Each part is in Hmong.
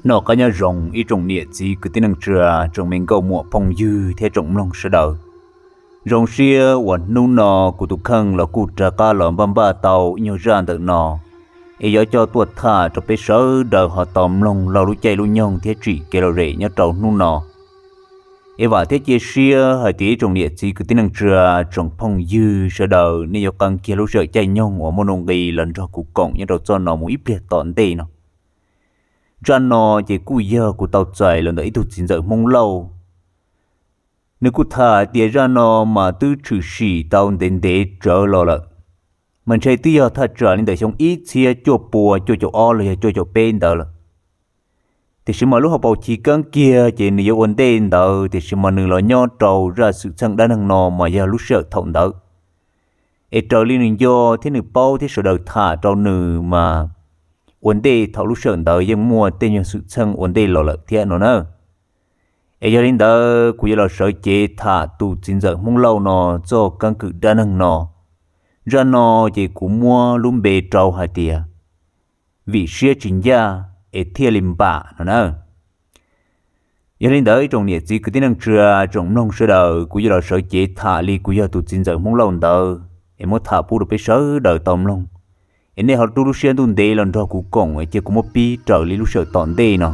Noj qab nyob zoo ib tsoom niam txiv kwv tij neej tsa, tsoom me nkauj muam phooj ywg thiab tsoom mloog sawv daws. Zoo siab uas hnub no kuv tus kheej los kuj rov qab los npaj npaj tau ib nyuag zaj ntawm no, es yuav coj tuaj tham rau peb sawv daws ho tau mloog laug lub caij lub nyoog thiab tsim kev lom zem nyob rau hnub no. Es vam thiab cia siab hais tias ib tsoom niam txiv kwv tij neej tsa, tsoom phooj ywg sawv daws nej yuav qee kiag lub sij hawm caij nyoog uas muaj nuj nqis los nrog kuv koom nyob rau zaj no mus ib pliag tom ntej no. Zaj no ces kuj yog kuv tau txais los ntawm ib tug txiv ntxawm Hmoob Lauj. Nws kuj tham hais tias zaj no mas twb tshwm sim tau ntev ntev tsawv los lawm, mas ntshe twb yog thaj tsam li ntawm xyoo ib txhiab cuaj pua cuaj caum ob los yog cuaj caum peb ntawd lawm. Tiam sis mas lub hauv paus chiv keeb kiag ces nws yuav ua ntej ntawd, tiam sis mas nws los nyob rau zaj xwm txheej dab neeg no mas yog lub sij hawm thaum ntawd. Es raws li nws nco thiab nws paub thiab sawv daws tham rau nws mas ua ntej thaum lub sij hawm ntawd yeej muaj tej nyuag xwm txheej ua ntej los lawm thiab no na. Es yog li ntawd kuv yuav los sawv cev tham tus txiv ntxawm Hmoob Lauj no txoj keeb kwm dab neeg no. Zaj no ces kuv muab lub npe rau hais tias vim siab tsis ncaj es thiaj li npam no na. Yog li ntawd ib tsoom niam txiv kwv tij neej tsa, tsoom mloog sawv daws, kuv yuav los sawv cev tham li kuv yog tus txiv ntxawm Hmoob Lauj ntawd es muab tham pub rau peb sawv daws tau mloog. Es nej ho rub lub siab ntuj ntev los nrog kuv koom es cia kuv muab pib raws li lub sij hawm tom ntej no.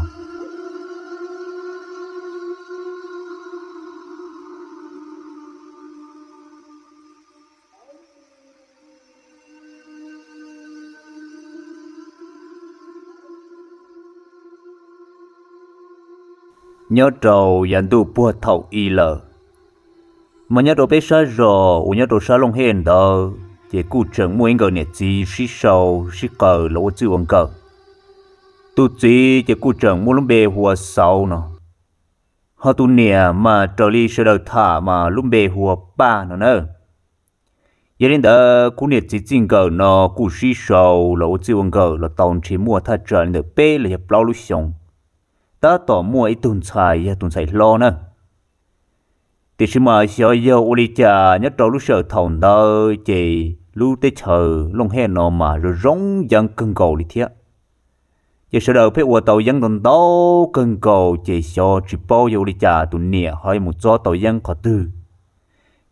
Nyob rau yav ntuj puag thaum i lawm, mas nyob rau peb sab zos uas nyob rau sab Looj Hej ntawd ces kuj tseem muaj ib nkawm niam txiv sib sau sib qawm los ua txij ua nkawm. Tus txiv ces kuj tseem muaj lub npe hu ua Xauv no, ho tus niam mas raws li sawv daws tham mas lub npe hu ua Paj no na. Yog li ntawd khub niam txiv txij nkawm no kuj sib sau los ua txij ua nkawm los tau ntshe muaj thaj tsam li ntawm peb los yog plaub lub xyoos, tab tom muaj ib tug ntxhais yog tus ntxhais hlob na. Tiam sis mas xyov yog ua li cas nyob rau lub sij hawm thaum ntawd ces lub teb chaws Looj Hej no mas zoo zoo yeeb kawg nkaus li thiab. Ces sawv daws pheej ua tau yeeb ntau ntau kawg nkaus ces xyov tsis paub yog ua li cas tus niam ho yuav mus txob tau yeeb qhov twg.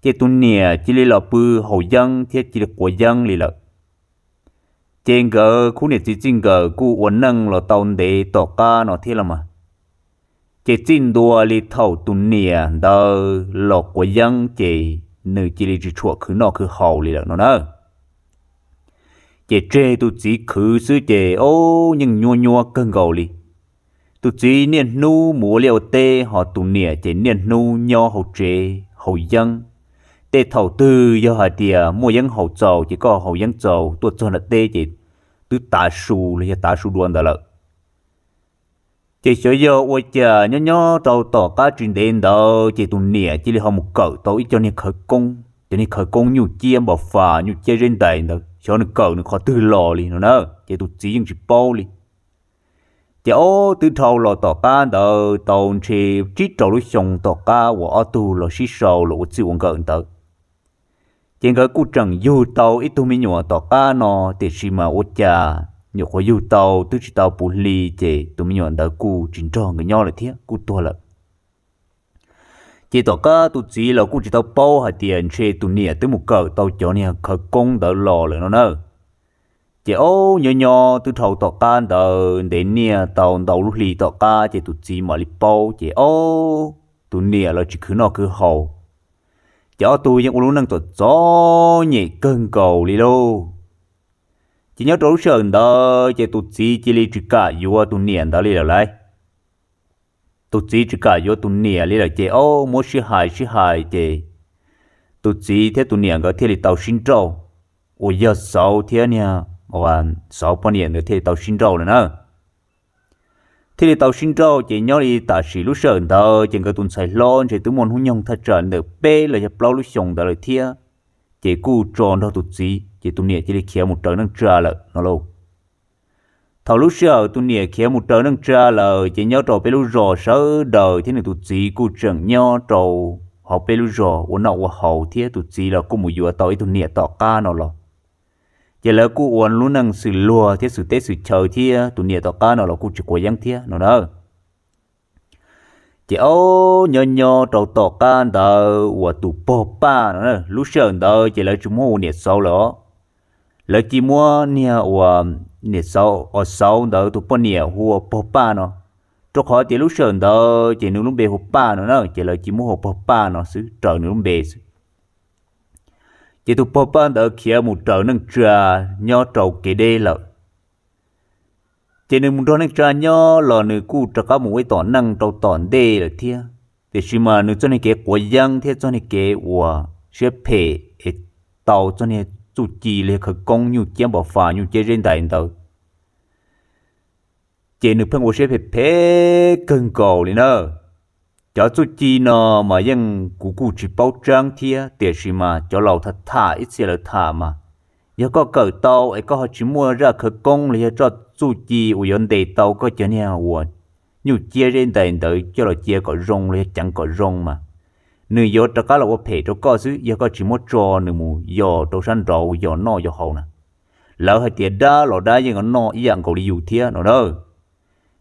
Ces tus niam cia li los pw haus yeeb thiab cia li quav yeeb li lawm. Ces nkawd khub niam txiv txij nkawm kuj ua neej los tau ntev tom qab no thiab los mas. Ces txij ntua li thaum tus niam ntawd los quav yeeb ces nws cia li tsis tshua khwv noj khwv haus li lawm no na. Ces tseg tus txiv khwv xwb ces o, yeej nyuaj nyuaj kawg nkaus li. Tus txiv niaj hnub mus ua liaj ua teb ho tus niam ces niaj hnub nyob hauv tsev haus yeeb. Tej thaum twg yog hais tias muaj yeeb haus txaus ces koj haus yeeb txaus tuaj txog nram teb ces twb tav su los yog tav su dua ntawd lawm. Ces xyov yog ua cas nyob nyob rau tom qab tsis ntev ntawd ces tus niam cia li ho mus kawm tau ib co niag khawv koob, cov niag khawv koob nyuj ciab npau fas nyuj ciab zeb ntais ntawd, xyov nws kawm nws qhov twg los li no na, ces tus txiv yeej tsis paub li. Ces ob twb dhau los tom qab ntawd tau ntshe tsib rau lub xyoo tom qab uas ob tug los sib sau los ua txij ua nkawm ntawd. Ces nkawd kuj tseem yug tau ib tug me nyuam tom qab no, tiam sis mas ua cas nyuam qhuav yug tau twb tsis tau puv hli ces tus me nyuam ntawd kuj tsis nrog nkawd nyob lawm thiab kuj tuag lawm. Ces tom qab tus txiv los kuj tsis tau paub hais tias ntshe tus niam twb mus kawm tau cov niag khawv koob ntawd los lawm no na. Ces ob nyob nyob twb dhau tom qab ntawd ntev niaj tau ntau lub hli tom qab ces tus txiv mam li paub ces ob tus niam los tsis khwv noj khwv haus. Ces ob tug yeej ua lub neej txom txom nyem kawg nkaus li lauj. Ces nyob rau lub sij hawm ntawd ces tus txiv cia li tsis kam yuav tus niam ntawd li lawm lauj. Tus txiv tsis kam yuav tus niam li lawm ces ob muab sib hais sib hais ces tus txiv thiab tus niam nkawd thiaj li tau sib nrauj, uas yog Xauv thiab niag, Xauv poj niam ntawd thiaj li tau sib nrauj lawm na. Thiaj li tau sib nrauj ces nyob li tam sim lub sij hawm ntawd ces nkawd tus ntxhais hlob ntshe twb muaj hnub nyoog thaj tsam li ntawm peb los yog plaub lub xyoos ntawd lawm thiab. Ces kuj tso nrog tus txiv ces tus niam cia li khiav mus raws neej tsa lawm no lauj. Thaum lub sij hawm tus niam khiav mus raws neej tsa lawm ces nyob rau peb lub zos sawv daws thiab nws tus txiv kuj tseem nyob rau hauv peb lub zos ua noj ua haus thiab tus txiv los kuj mus yuav tau ib tug niam tom qab no los. Ces lawv kuj ua lub neej xws luag thiab xws teb xws chaw thiab, tus niam tom qab no los kuj tsis quav yeeb thiab no na. Ces ob nyob nyob rau tom qab ntawd uas tus pog Paj no, lub sij hawm ntawd ces lawv tsis muab ua niam xauv lawm os. Lawv cia muab niag uas niam xauv os, xauv ntawd tus poj niam hu ua pog Paj no, rau qhov tias lub sij hawm ntawd ces nws lub npe hu Paj no na, ces lawv cia muab hu ua pog Paj no xwb, raws nws lub npe xwb. Ces tus pog Paj ntawd khiav mus raws neej tsa nyob rau kev deb lawm. Ces nws mus nrog neej tsa nyob los nws kuj rov qab mus ua ib tom neej rau tom ntej lawm thiab, tiam sis mas nws txoj niag kev quav yeeb thiab txoj niag kev uas siab phem es tau txoj niag txuj ci li khawv koob nyuj ciab npau fas nyuj ciab zeb ntais ntawd, ces nws pheej ua siab phem phem kawg nkaus li na. Cov txuj ci no mas yeej kuv kuj tsis paub tseeb thiab, tiam sis mas cov laus tham tham ib txhia lawv tham mas, yog koj kawm tau es koj ho tsis muaj zaj khawv koob los yog txoj txuj ci uas yuav ntes tau koj cov niag uas nyuj ciab zeb ntais ntawd coj los cia kom zoo los yog ceev kom zoo mas, nws yuav rov qab los ua phem rau koj xwb yog koj tsis muab tso nws mus yos rau sab nraud yos noj yos haus na. Lawv hais tias dab los dab yeej yuav noj ib yam nkaus li yus thiab no na.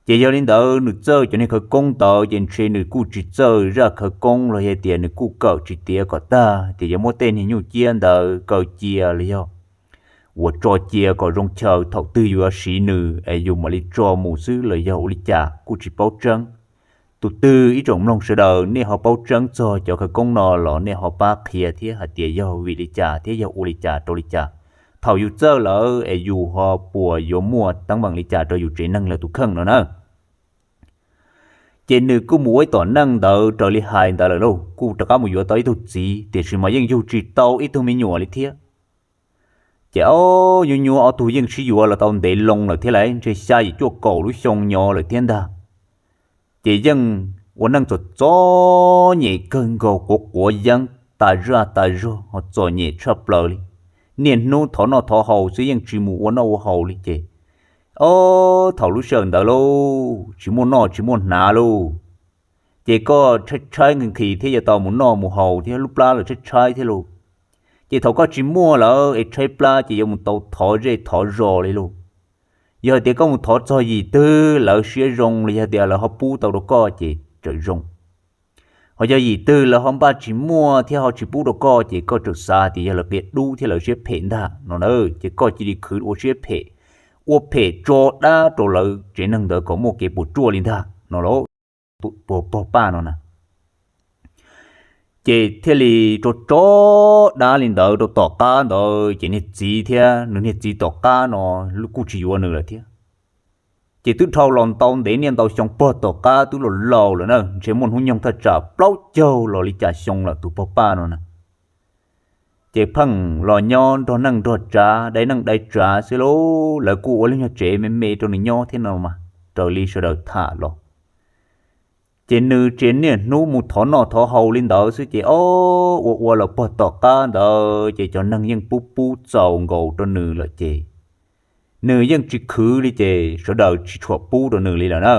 Ces yog li ntawd nws txawj cov niag khawv koob ntawd ces ntshe nws kuj tsis txawj zaj khawv koob los yog tias nws kuj kawm tsis tiav kom tag tias yuav muab tej niag nyuj ciab ntawd kaw cia los yog uas tso cia kom zoo chaw, thaum twg yus yuav siv nws es yus mam li tso mus xwb los yog ua li cas kuj tsis paub tseeb. Tus twg ib tsoom mloog sawv daws nej ho paub tseeb txog cov khawv koob no los nej ho pab qhia thiab hais tias yog vim li cas thiab yog ua li cas rau li cas, thaum yus txawj lawm es yus ho puas yuav muaj teeb meem li cas rau yus tsev neeg lawv tus kheej no na. Ces nws kuj mus ua ib tom neej ntawd raws li hais ntawd lawm lauj, kuj rov qab mus yuav tau ib tug txiv, tiam sis mas yeej yug tsis tau ib tug me nyuam li thiab. Ces ob nyuaj nyuaj ob tug yeej sib yuav los tau ntev loo lawm thiab lauj, ntshe xya yim cuaj kaum lub xyoo nyob lawm thiab ntag. Ces yeej ua neej txom txom nyem kawg nkaus, quav quav yeeb tas zaj tas zog ho txom nyem tshaj plaws li. Niaj hnub thov noj thov haus xwb yeej tsis mus ua noj ua haus li ces, ob thaum lub sij hawm ntawd lauj, tsis muaj noj tsis muaj hnav lauj. Ces koj tshaib tshaib nqhis nqhis thiab yuav tau mus noj mus haus thiab, lub plab los tshaib tshaib thiab lauj. Ces thaum koj tsis muaj lawm es tshaib plab ces yuav mus tau thov zej thov zos li lauj. Yog hais tias koj mus thov txog yim twg lawv siab zoo los yog tias lawv ho pub tau rau koj ces tseem zoo. Ho yog yim twg lawv ho npaj tsis muaj thiab ho tsis pub rau koj ces koj tseem xav tias yog lawv qia dub thiab lawv siab phem ntag no na, ces koj cia li khwv ua siab phem, ua phem tso dab rau lawv tsev neeg ntawd kom muaj kev puas tsuaj li ntag no lauj. Pog Paj no na, ces thiaj li tso tso dab li ntawd rau tom qab ntawd ces niag txiv thiab nws niag txiv tom qab no kuj tsis yuav nws lawm thiab. Ces twb dhau los ntau ntev niaj ntau xyoo, pog tom qab twb los laus lawm na, ntshe muaj hnub nyoog thaj tsam plaub caug los li cas xyoo lawm tus pog Paj no na. Ces pheej los nyob nrog neej nrog tsav, dai neej dai tsav xwb lauj, lawv kuj ua lub nyuag tsev me me rau nws nyob thiab no mas, raws li sawv daws tham los. Ces nws tsev niaj hnub mus thov noj thov haus li ntawd xwb ces ob ua ua los pog tom qab ntawd ces cov neeg yeej pub pub txaus nkaus rau nws lawm ces nws yeej tsis khwv li ces sawv daws tsis tshua pub rau nws li lawm na.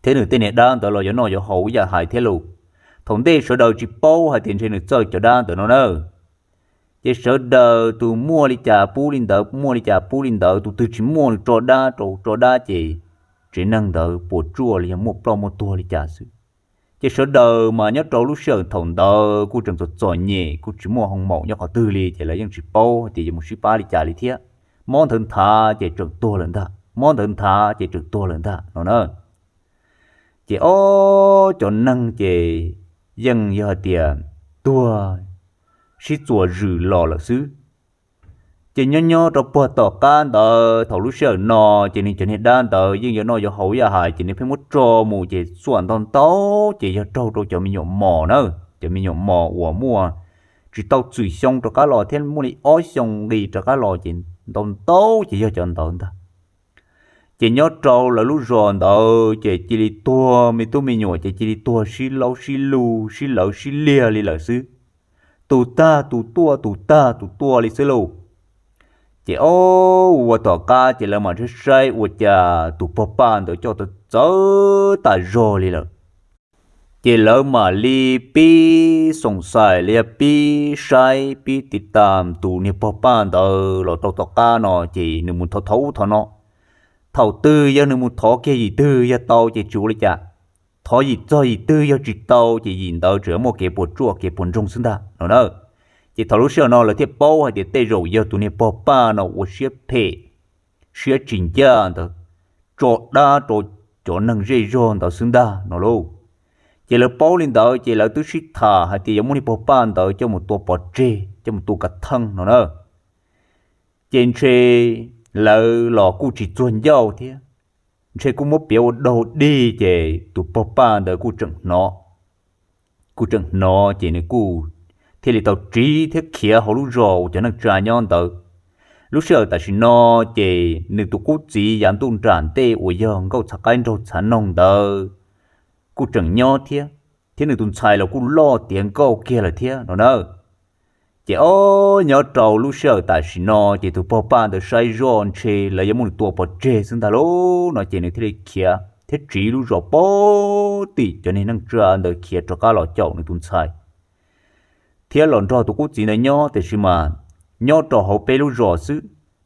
Thiab nws tej niag dab ntawd los yuav noj yuav haus ib yam hais thiab lauj. Thaum ntej sawv daws tsis paub hais tias ntshe nws txawj cov dab ntawd no na. Ces sawv daws tus muaj li cas pub li ntawd, muaj li cas pub li ntawd, tus twg tsis muaj nws tso dab rau tso dab ces tsev neeg ntawd puas tsuaj li yog muaj ploj muaj tuag li cas xwb. Ces sawv daws mas nyob rau lub sij hawm thaum ntawd kuj tseem txom txom nyem, kuj tsis muaj hoo maum nyob qhov twg li ces lawv yeej tsis paub tias yuav mus sib pab li cas li thiab. Mob ntawd nthav ces tseem tuag lawm ntag, mob ntawd nthav ces tseem tuag lawm ntag no na. Ces ob cov neeg ces yeej yog hais tias tuag sib txuas zws los lawm xwb. Ces nyob nyob rau puag tom qab ntawd thaum lub sij hawm no ces nws cov niag dab ntawd yeej yuav noj yuav haus ib yam hais ces nws pheej muab tso mus ces txuam ntau ntau ces yog raug rau cov me nyuam mos na, cov me nyuam mos uas muaj tsis tau txwm xyoo rov qab los thiab muaj li ob xyoo nqis rov qab los ces ntau ntau ces yog cov ntawd ntag. Ces nyob rau lawv lub zos ntawd ces cia li tuag me tub me nyuam ces cia li tuag sib laub sib lug sib lawv sib liag li lawm xwb. Tus tag tus tuaj, tus tag tus tuaj li xwb lauj. Ces ob ua tom qab ces lawv mam saib saib ua cas tus pog Paj ntawd coj txawv txawv tas zog li lawm. Ces lawv mam li pib xoom xais los yog pib saib pib tiv tam tus niag pog Paj ntawd los rau tom qab no ces nws mus thov thov ub thov no. Thaum twg yog nws mus thov kiag yim twg yog tau ces tsis ua li cas. Thov yim txog yim twg yog tsis tau ces yim ntawd tseem muaj kev puas tsuaj kev puas ntsoog xwb ntag no na. Ces thaum lub sij hawm no lawv thiaj paub hais tias tej zaum yog tus niag pog Paj no ua siab phem, siab tsis ncaj ntawd, tso dab rau cov neeg zej zog ntawd xwb ntag no lauj. Ces lawv paub li ntawd ces lawv twb sib tham hais tias yuav muab niag pog Paj ntawd coj mus tua pov tseg coj mus tua kav theej no na. Ces ntshe lawv los kuj tsis txuag ncauj thiab, ntshe kuj muab piav ua daug dig ces tus pog Paj ntawd kuj tseem hnov. Kuj tseem hnov ces nws kuj thiaj li tau tsiv thiab khiav hauv lub zos uas cov neej tsa nyob ntawd. Lub sij hawm tam sim no ces nws tus qub txiv yav ntuj nram ntej uas yog nkauj txhav qaib nraug txhav noog ntawd kuj tseem nyob thiab, thiab nws tus ntxhais los kuj loj tiav nkauj kiag lawm thiab no na. Ces ob nyob rau lub sij hawm tam sim no ces tus pog Paj ntawd saib zoj ntshe lawv yuav muab nws tua pov tseg xwb ntag lauj no ces nws thiaj li khiav thiab tsiv lub zos pem tim cov niag neej tsa ntawd khiav rov qab los caum nws tus ntxhais thiab los nrog tus qub txiv ntawd nyob. Tiam sis mas nyob rau hauv peb lub zos xwb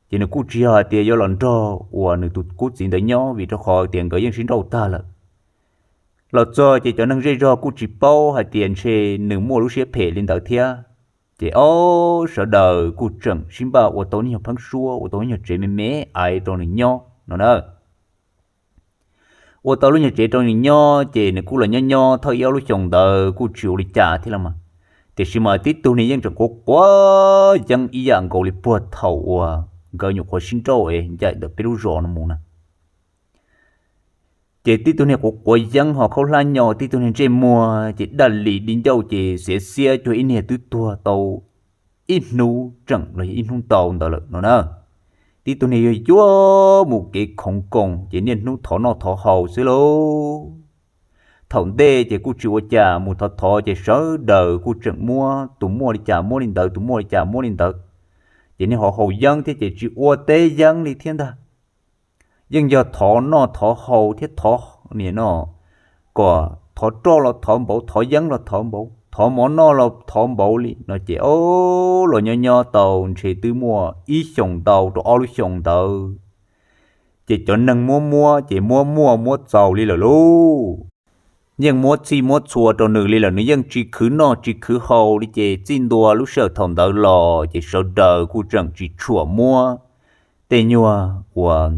ces nws kuj tsis yog hais tias yuav los nrog uas nws tus qub txiv ntawd nyob vim rau qhov tias nkawd yeej sib nrauj tag lawm. Los txog ces cov neeg zej zog kuj tsis paub hais tias ntshe nws muaj lub siab phem li ntawd thiab. Ces ob sawv daws kuj tseem sib npaj ua tau ib nyuag pheeb suab ua tau ib nyuag tsev me me aiv rau nws nyob no na. Ua tau lub nyuag tsev rau nws nyob ces nws kuj los nyob nyob thawj ib ob lub xyoos ntawd kuj tsis ua li cas thiab los mas. Tiam sis mas tib tug niag yeej tseem quav quav yeeb ib yam nkaus li puag thaum uas nkawd nyuam qhuav sib nrauj es ncaim ntawm peb lub zos no mus na. Ces tib tug niag quav quav yeeb ho khaub hlab nyo, tib tug niag ntsej muag ces daj lis di ncauj ces xiav xiab cuag ib niag twb tuag tau ib hnub tseem los yog ib hnub ntau ntawd lawm no na. Tib tug niag yuag yuag mus kev khoov koos ces niaj hnub thov noj thov haus xwb lauj. Thaum ntej ces kuj tsis ua cas, mus thov thov ces sawv daws kuj tseem muab, tus muaj li cas muab li ntawd, tus muaj li cas muab li ntawd. Ces niag ho haus yeeb thiab ces tsis ua teb yeeb li thiab ntag. Yeej yog thov noj thov haus thiab thov, nim no kom thov roj los thov npaum, thov yeeb los thov npaum, thov mov noj los thov npaum li no ces o, los nyob nyob tau ntshe twb muaj ib xyoos ntau rau ob lub xyoos ntawd. Ces cov neeg muab muab ces muab muaj muab txaus li lawm lauj. Yeej muab txhij muab txhua rau nws li lawm, nws yeej tsis khwv noj tsis khwv haus li ces txij ntua lub sij hawm thaum ntawd los ces sawv daws kuj tseem tsis tshua muab tej nyuag uas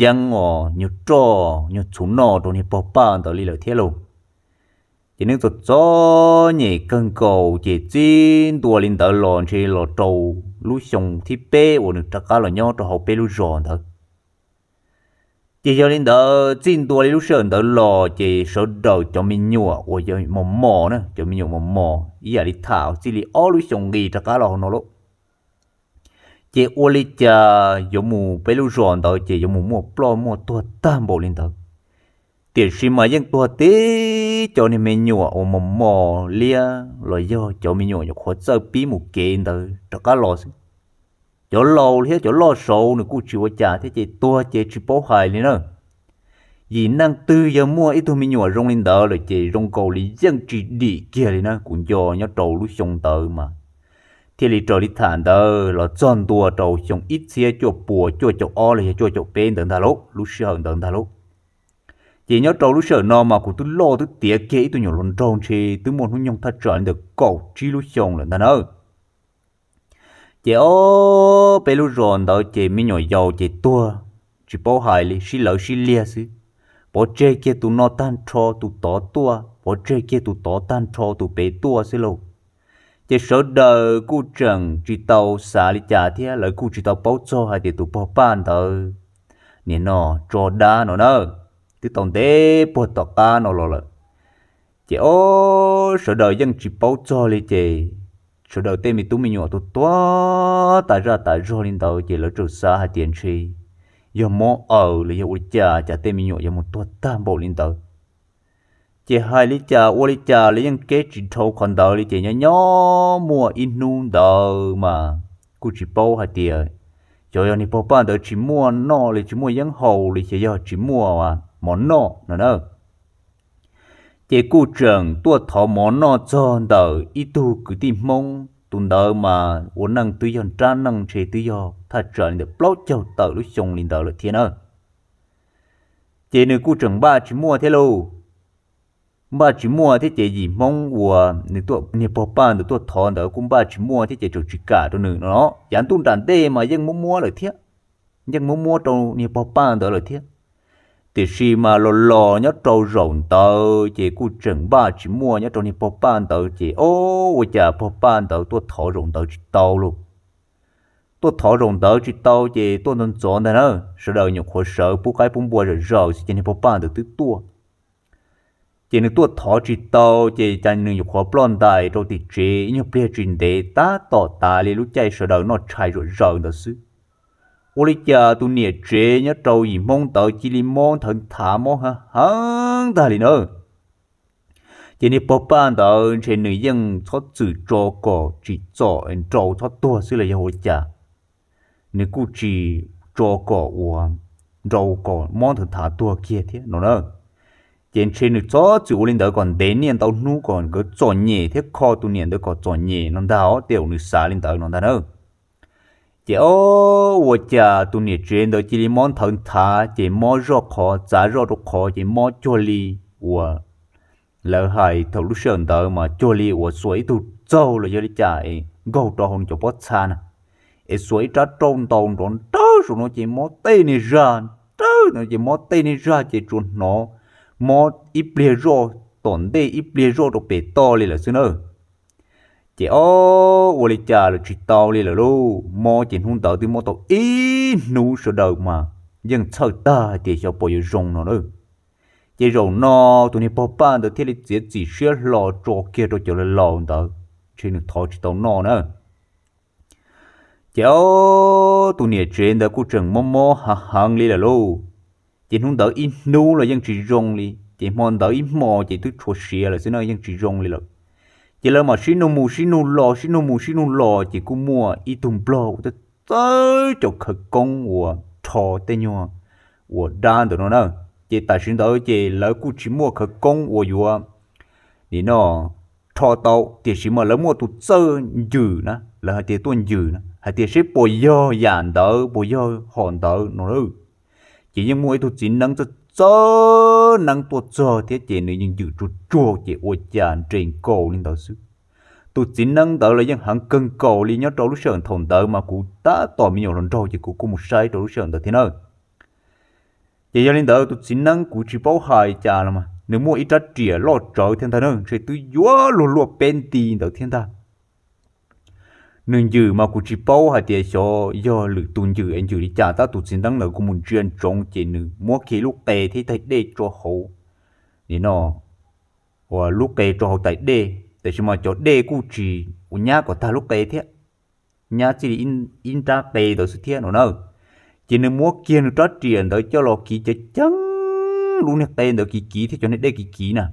yeeb os nyuag roj nyuag txhuv noj rau niag pog Paj ntawd li lawm thiab lauj. Ces nws txom txom nyem kawg nkaus ces txij ntua li ntawd los ntshe los rau lub xyoo thib peb uas nws rov qab los nyob rau hauv peb lub zos ntawd. Ces yog li ntawd txij ntua li lub sij hawm ntawd los ces sawv daws cov me nyuam uas yog mos mos na, cov me nyuam mos mos ib yam li tham txij li ob lub xyoo nqis rov qab los hauv no lauj. Ces ua li cas yuav mus peb lub zos ntawd ces yuav mus muaj ploj muaj tuag tag npaum li ntawd. Tiam sis mas yeej tuag tib cov niag me nyuam uas mos mos liab los yog cov me nyuam nyuam qhuav txawj pib mus kev ntawd rov qab los xwb. Cov laus thiab cov loj saud nws kuj tsis ua cas thiab ces tuag ces tsis paub hais li na. Yim neeg twg yog muaj ib tug me nyuam zoo li ntawd lawm ces zoo nkaus li yeej tsis dim kiag li na, kuv nco nyob rau lub xyoo ntawd mas thiaj li raws li tham ntawd los txog ntua rau xyoo ib txhiab cuaj puas cuaj caum ob los yog cuaj caum peb ntawd ntag lauj, lub sij hawm ntawd ntag lauj. Ces nyob rau lub sij hawm no mas kuv twb loj twb tiav kiag ib tug nyuam hluas nraug ntshe twb muaj hnub nyoog thaj tsam li ntawm kaum tsib lub xyoo lawm ntag na. Ces ob peb lub zos ntawd ces me nyuam yaus ces tuag tsis paub hais li, sib lawv sib liag xwb. Pov tseg kiag tus no tag nrho tus tod tuaj, pov tseg kiag tus tod tag nrho tus pem tuaj xwb lauj. Ces sawv daws kuj tseem tsis tau xav li cas thiab lawv kuj tsis tau paub txog hais tias tus pog Paj ntawd nim no tso dab no na, twb tau ntev puag tom qab no los lawm. Ces ob sawv daws yeej tsis paub txog li ces sawv daws tej me tub me nyuam tuag tuag tas zaj tas zog li ntawd ces lawv txawm xav hais tias ntshe yog mob aws los yog ua li cas cas tej me nyuam yuav mus tuag tag npaum li ntawd. Ces hais li cas ua li cas lawv yeej keb tsis dhau qhov ntawd li ces nyob nyob muaj ib hnub ntawd mas kuj tsis paub hais tias xyov yog niag pog Paj ntawd tsis muaj noj li tsis muaj yeeb haus li xyov yog tsis muaj mov noj no na. Ces kuj tseem tuaj thov mov noj txog ntawm ib tug kwv tij Hmoob, tus ntawd mas ua neej twb yog nrab neej ntshe twb yog thaj tsam li ntawm plaub caug tawm lub xyoo li ntawd lawm thiab na. Ces nws kuj tseem npaj tsis muaj thiab lauj. Npaj tsis muaj thiab ces yim Hmoob uas nws tuaj, niag pog Paj ntawd tuaj thov ntawd kuj npaj tsis muaj thiab ces tseem tsis kam rau nws no. Yav ntuj nram ntej mas yeej muab muab lawm thiab, yeej muab muab rau niag pog Paj ntawd lawm thiab. Tiam sis mas los los nyob rau zaum ntawd ces kuj tseem npaj tsis muaj nyob rau niag pog Paj ntawd ces o, ua cas pog Paj ntawd tuaj thov zaum ntawd tsis tau lauj. Tuaj thov zaum ntawd tsis tau ces tuaj ntxov ntxov ntag na, sawv daws nyuam qhuav sawv pub qaib pub npua zom zaws xwb ces niag pog Paj ntawd twb tuaj. Ces nws tuaj thov tsis tau ces cas nws nyuam qhuav ploj ntais rau tim tsev ib nyuag pliag tsis ntev tab tom tas li lub caij sawv daws noj tshais zom zaws ntawd xwb. Ua li cas tus niam tsev nyob rau yim Hmoob ntawd cia li mob nthawv nthav mob heev heev ntag li na. Ces niag pog Paj ntawd ntshe nws yeej txhob txwm tso kom tsim txom nrau txhob tuag xwb los yog ua cas, nws kuj tsis tso kom ua nrau kom mob nthawv nthav tuag kiag thiab no na. Ces ntshe nws txhob txwm ua li ntawd kom ntev niaj ntau hnub kom nkawd txom nyem thiab kho tus niam ntawd kom txom nyem no ntag os, tej zaum nws xav li ntawd no ntag na. Ces o, ua cas tus niam tsev ntawd cia li mob nthawv nthav ces mob zoj qhov txav zoj rau qhov ces mob cuag li uas lawv hais thaum lub sij hawm ntawd mas cuag li uas xuas ib tug txaug los yog li cas es nkaug rau hauv nws cov pob txha na, es xuas ib rab rauj ntaus nrov nrawv saum no ces mob tej niag zaj, nrawv no ces mob tej niag zaj ces tsuas hnov mob ib pliag zoj tom ntej ib pliag zoj rau pem toj li lawm xwb na. Ces o, ua li cas lawm tsis tau li lawm lauj, mob ces hnub ntawd twb mob tau ib hnub sawv daws mas yeej txhawj tag hais tias xyov puas yuav zoo no na. Ces zaum no tus niag pog Paj ntawd thiaj li txiav txim siab hlo tso kiag rau cov laus laus ntawd, ntshe nws thov tsis tau noj na. Ces o, tus niam tsev ntawd kuj tseem mob mob heev heev li lawm lauj. Ces hnub ntawd ib hnub los yeej tsis zoo li, ces hmo ntawd ib hmo ces twb tshuav siav lawm xwb na, yeej tsis zoo li lawm. Ces lawv mam sib nug mus sib nug los, sib nug mus sib nug los, ces kuj muaj ib tug nplog uas txawj txawj cov khawv koob uas rho tej nyuag uas dab ntawd no na. Ces tam sim ntawd ces lawv kuj tsis muaj khawv koob uas yuav nim no rho tau, tiam sis mas lawv muaj tus txawj ncws na, lawv hais tias tuaj ncws na, hais tias seb puas yog yam ntawd puas yog hom ntawd no lauj. Ces yeej muaj ib tug txiv neeb txawj txawj neeb tuaj txog thiab ces nws yeej ncws tsuag tsuag ces ua cas nres nkaus li ntawd xwb. Tus txiv neeb ntawd los yeej heev kawg nkaus li, nyob rau lub sij hawm thaum ntawd mas kuv tab tom me nyuam hluas nraug ces kuv kuj mus saib rau lub sij hawm ntawd thiab na. Ces yog li ntawd tus txiv neeb kuv tsis paub hais cas los mas nws muaj ib rab riam loj tsawv thiab ntag na, ntshe twb yuav luag luaj peb nti ntawd thiab ntag. Nws ncws mas kuv tsis paub hais tias xyov yog lwm tus ncws es ncws li cas, tab tus txiv neeb ntawd kuv mus ntsia ntsoov ces nws muab kiag lub qe thiab tais dej tso hauv, nim no, uas lub qe rau hauv tais dej, tiam sis mas cov dej kuj tsis ua nyab kom tag lub qe thiab, nyab txij li ib nrab qe ntawd xwb thiab no na. Ces nws muab kiag nws rab riam ntawd coj los kiv ceev ceev lub niag qe ntawd kiv kiv thiab cov niag dej kiv kiv na.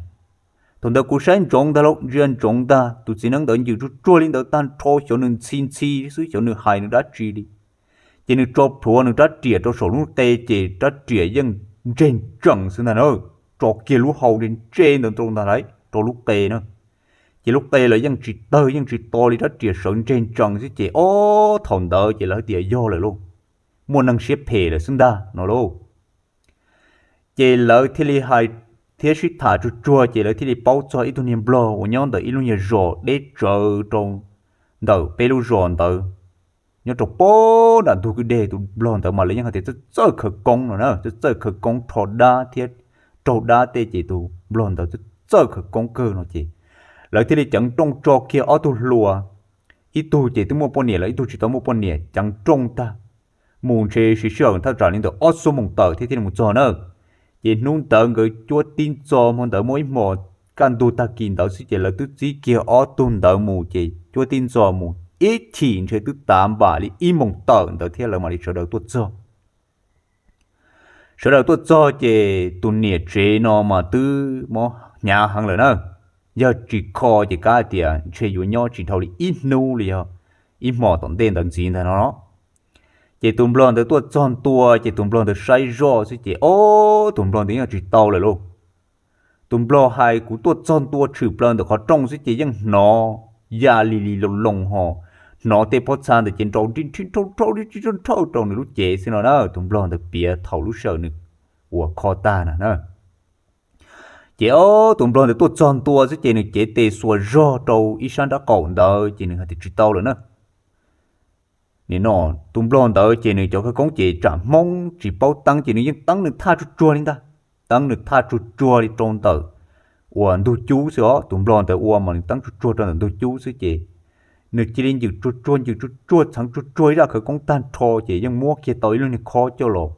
Thaum ntawd kuv saib ntsoov ntag lauj, ntsia ntsoov ntag, tus txiv neeb ntawd ncws tsuag tsuag li ntawd tag nrho, xyov nws ntxhi ntxhi xwb, xyov nws hais nws dab tsi li. Ces nws tso plhuav nws rab riam rau saum lub qe ces rab riam yeej ntseg ntsees xwb ntag na, tso kiag lub hau ntseg ntseg ntawd rau ntag lauj, rau lub qe na. Ces lub qe los yeej tsis tawg yeej tsis to li, rab riam sawv ntseg ntsees xwb ces ob thaum ntawd ces lawv tias yog lawm lauj, muaj neeg siab phem lawm xwb ntag no lauj. Ces lawv thiaj li hais thiab sib tham tsuag tsuag ces lawv thiaj li paub txog ib tug niag nplog uas nyob ntawm ib lub nyuag zos deb tsawv rau ntawm peb lub zos ntawd, nyob rau pem nram ntug kwj deg. Tus nplog ntawd mas lawv yeej hais tias txawj txawj khawv koob no na, txawj txawj khawv koob rho dab thiab raug dab tej ces tus nplog ntawd txawj txawj khawv koob kawg no ces lawv thiaj li ceev nrooj tso kiag ob tug hluas, ib tug ces twb muaj poj niam lawm, ib tug tsis tau muaj poj niam, ceev nrooj tag mus ntshe siv sij hawm thaj tsam li ntawm ob xuab moos tawm thiab thiaj li mus txog na. Ces hnub ntawd nkawd cuab tib ntxo, hmo ntawd muaj ib hmos kaj ntug tag kis ntawd xwb ces lawv twb txib kiag ob tug ntawd mus ces cuab tib ntxo mus ib chim ntshe twb tav npam li ib moos tawm ntawd thiab lawv mam li sawv daws tuaj txog. Sawv daws tuaj txog ces tus niam tsev no mas twb mob hnyav heev lawm na, yog tsis kho ces kav tias ntshe yuav nyob tsis dhau li ib hnub li yog ib hmos tom ntej ntawd ntxiv ntag no. Ces tus nplog ntawd tuaj txog ntua ces tus nplog ntawd saib zoj xwb ces ob tus nplog ntawd yeej tsis tau lawm lauj. Tus nplog hais kuv tuaj txog ntua tshwm plaws ntawm qhov rooj xwb ces yeej hnov ya li li loo loo ho, hnov tej pob txha ntawd ces nrau nrib nrhib nrhau nrhau nrib nrhib nrhau nrhau rau nws lub cev xwb no na. Tus nplog ntawd piav thaum lub sij hawm nws uas kho tag na na. Ces ob tus nplog ntawd tuaj txog ntua xwb ces nws cev tes xuas zog rau ib sab nrab qaum ntawd ces nws hais tias tsis tau lawm na. Nim no tus nplog ntawd ces nws cov khawv koob ces tsam Hmoob tsis paub teeb ces nws yeej teeb nws thaj tsuag tsuag li ntag. Teeb nws thaj tsuag tsuag li rau ntawm uas ntug cub xwb os. Tus nplog ntawd ua mas nws teeb tsuag tsuag rau ntawm ntug cub xwb ces nws cia li ncws tsuag tsuag ncws tsuag tsuag txheev tsuag tsuag ib zaj khawv koob tag nrho ces yeej muab kiag tau ib lub niag khob coj los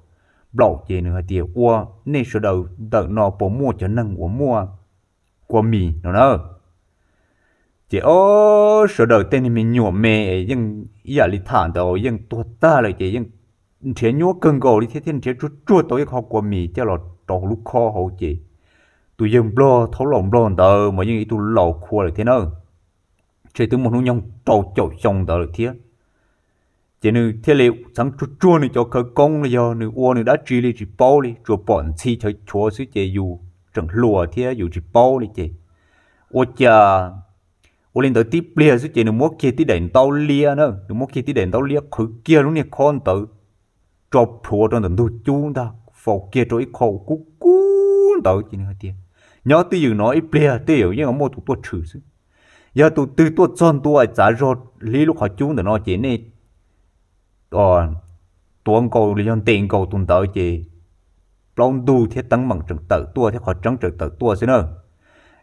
nplaum ces nws hais tias ua, nej sawv daws ntawm no puas muaj cov neeg uas muaj kua mis no na. Ces ob sawv daws tej niag me nyuam me yeej ib yam li tham ntawd yeej tuag tag lawm ces yeej nrhiav nyuaj kawg nkaus li thiab thiaj nrhiav tsuag tsuag tau ib qho kua mis coj los rau hauv lub khob hauv ces tus yawg nplog thaub laus nplog ntawd mas yeej ib tug laus khua lawm thiab na, ntshe twb muaj hnub nyoog rau caum xyoo ntawd lawm thiab. Ces nws thiaj li txheev tsuag tsuag nws cov khawv koob li yog nws ua nws dab tsi li tsis paub li, tsuas pom ntxhi chaw chuav xwb ces yus tseem hluas thiab yus tsis paub li ces ua cas ua li ntawd tib pliag xwb ces nws muab kiag tib daim ntaub liab na, nws muab kiag tib daim ntaub liab qhwv kiag lub niag khob ntawd tso plhuav rau ntawm ntug cub ntag, faus kiag rau ib qho uas kub kub ntawd ces nws hais tias nyob twj ywm no ib pliag twj ywm yeej muaj tus tuaj tshwm xwb. Yog tus twg tuaj txog ntua txav zog hlib lub qhov cub ntawm no ces nej tuav nkaus los yog ntes nkaus tus ntawd ces plaub ntug thiab teeb meem tseem tawm tuaj thiab qhov tseeb tseem tawm tuaj xwb na.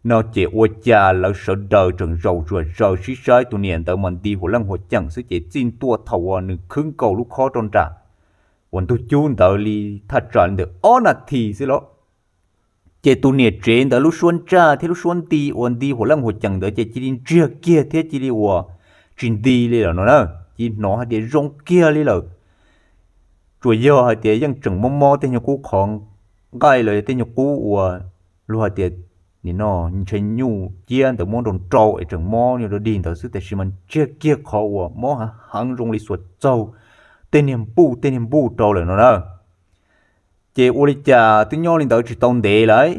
No ces ua cas lawv sawv daws tseem zaum zuam zaws sib saib tus niam ntawd mas nti huam leej huam ceem xwb ces txij ntua thaum uas nws khwb nkaus lub khob rau nram uas ntug cub ntawd li thaj tsam li ntawm ob nas this xwb los ces tus niam tsev ntawd lub suab ntsaj thiab lub suab nti uas nti huam leej huam ceem ntawd ces cia li ntsiag kiag thiab cia li uas tsis nti li lawm no na. Cia li hnov hais tias zoo kiag li lawm. Tsuas yog hais tias yeej tseem mob mob tej nyuag qub qhov nqaij los yog tej nyuag qub uas luag hais tias nim no ntshe nyuj ciab ntawd muab nrau nrau es tseem mob nyuag rau dig ntawd xwb, tiam sis mas ntsiag kiag qhov uas mob heev heev zoo li xuas txaug tej niag npuj tej niag npuj rau lawm no na. Ces ua li cas twb nyob li ntawd tsis tau ntev lawm,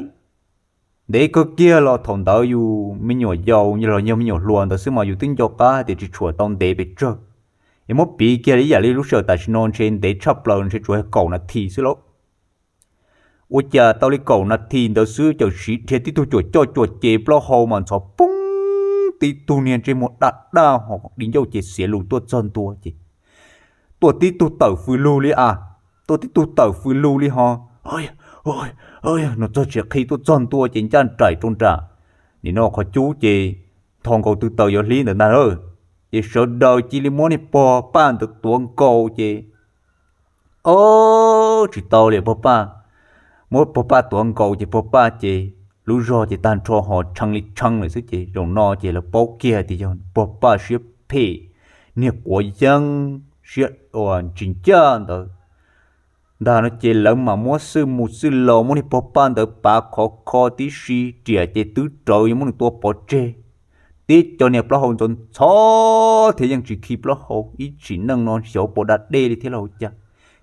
ntev kawg kiag los thaum ntawd yus me nyuam yaus los yog me nyuam hluas ntawd xwb mas yus twb nco qab hais tias tsis tshua tau ntev pes tsawg. Es muab piv kiag li ib yam li lub sij hawm tam sim no ntshe ntev tshaj plaws ntshe tsuas yog kaum nas this xwb lauj. Ua cas tau li kaum nas this ntawd xwb cawm siv dhia tib tug cuam coj cuam ces plaub hau mas ntxhov poob, tib tug niag ntsej muag daj daj ho di ncauj ces xiav lus tuaj txog ntua ces tuaj tib tug tawm fws lug li a, tuaj tib tug tawm fws lug li ho, no txog tsis qhi tuaj txog ntua ces ncaj nraim rau nram nim no qhov cub ces nthos nkaus tw taws yuav hlib ntawd ntag na. Ces sawv daws cia li muab niag pog paj ntawd tuav nkaus ces ob tsis tau li pog paj, muab pog paj tuav nkaus ces pog paj ces lub zog ces tag nrho ho tshee li tshee lawm xwb ces zaum no ces lawv paub kiag tias yog pog paj siab phem, niag quav yeeb siab uas tsis ncaj ntawd ntag no ces lawv mam muab xwj mus xwj los muab niag pog paj ntawd pav khov kho tib si riam ces twb rawv yuav muab nws tua pov tseg. Tib co niag plaub hau ntxhov ntxhov thiab yeej tsis khi plaub hau ib tsim neej no xyov puas da dej li thiab los cas.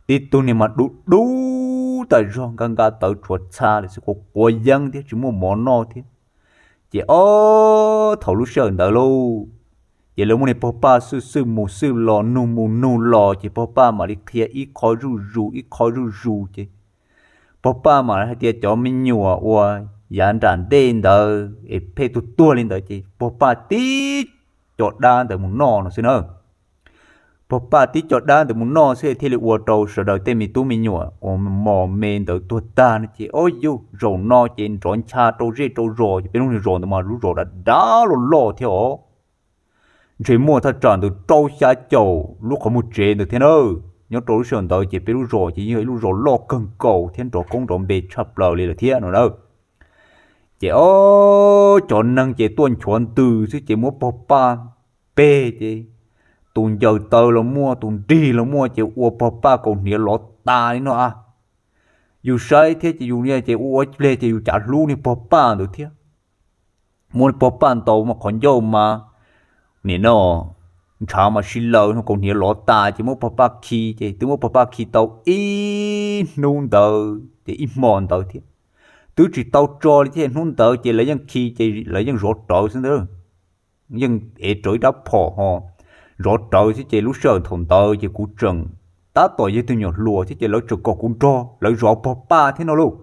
Tib tug niag mas dub dub tas zog nka nka tawv tshuav txha lawm xwb, quav quav yeeb thiab tsis muaj mov noj thiab. Ces ob thaum lub sij hawm ntawd lauj, ces lawv muab niag pog paj xwj xwj mus xwj los nug mus nug los ces pog paj mam li qhia ib qho zuj zus ib qho zuj zus ces pog paj mam hais tias cov me nyuam uas yav nram ntej ntawd es pheej tuag tuag li ntawd ces pog paj tib co dab ntawd mus noj no xwb na. Pog paj tib co dab ntawd mus noj xwb thiaj li ua rau sawv daws tej me tub me nyuam uas mos me ntawd tuag tag no ces ob yug zaum no ces nrov ncha rau zej rau zos ces peb lub niag zos ntawd mas lub zos dav dav loj loj thiab os. Ntshe muaj thaj tsam ntawd rau xya caum lub qhov muag tsev ntawd thiab na. Nyob rau lub sij hawm ntawd ces peb lub zos ces yog ib lub zos loj kawg nkaus thiab nrov koob nrov npe tshaj plaws li lawm thiab no na. Ces ob cov neeg ces tuaj nchuav ntws xwb ces muab pog paj peg ces tus ncaws taw los muaj tus nrig los muaj ces ua pog paj kaus hniav lov tas li no a. Yus saib thiab ces yus niaj ces ua ua pliag ces yus cav hlub niag pog paj ntawd thiab. Muab pog paj ntaus mas qhov ncauj mas nim no ntshav mas si laws no kaus hniav lov tas ces muab pog paj khi ces twb muab pog paj khi tau ib hnub ntawd ces ib hmo ntawd thiab. twb tsis tau tso li thiab, hnub ntawd ces lawv yeej khi ces lawv yeej zov rawv xwb ntag. Yeej ev rawv ib rab phom ho zov rawv xwb ces lub sij hawm thaum ntawd ces kuv tseem tab tom yog tug nyuam hluas thiab ces lawv tseem kom kuv nrog lawv zov pog paj thiab no lauj.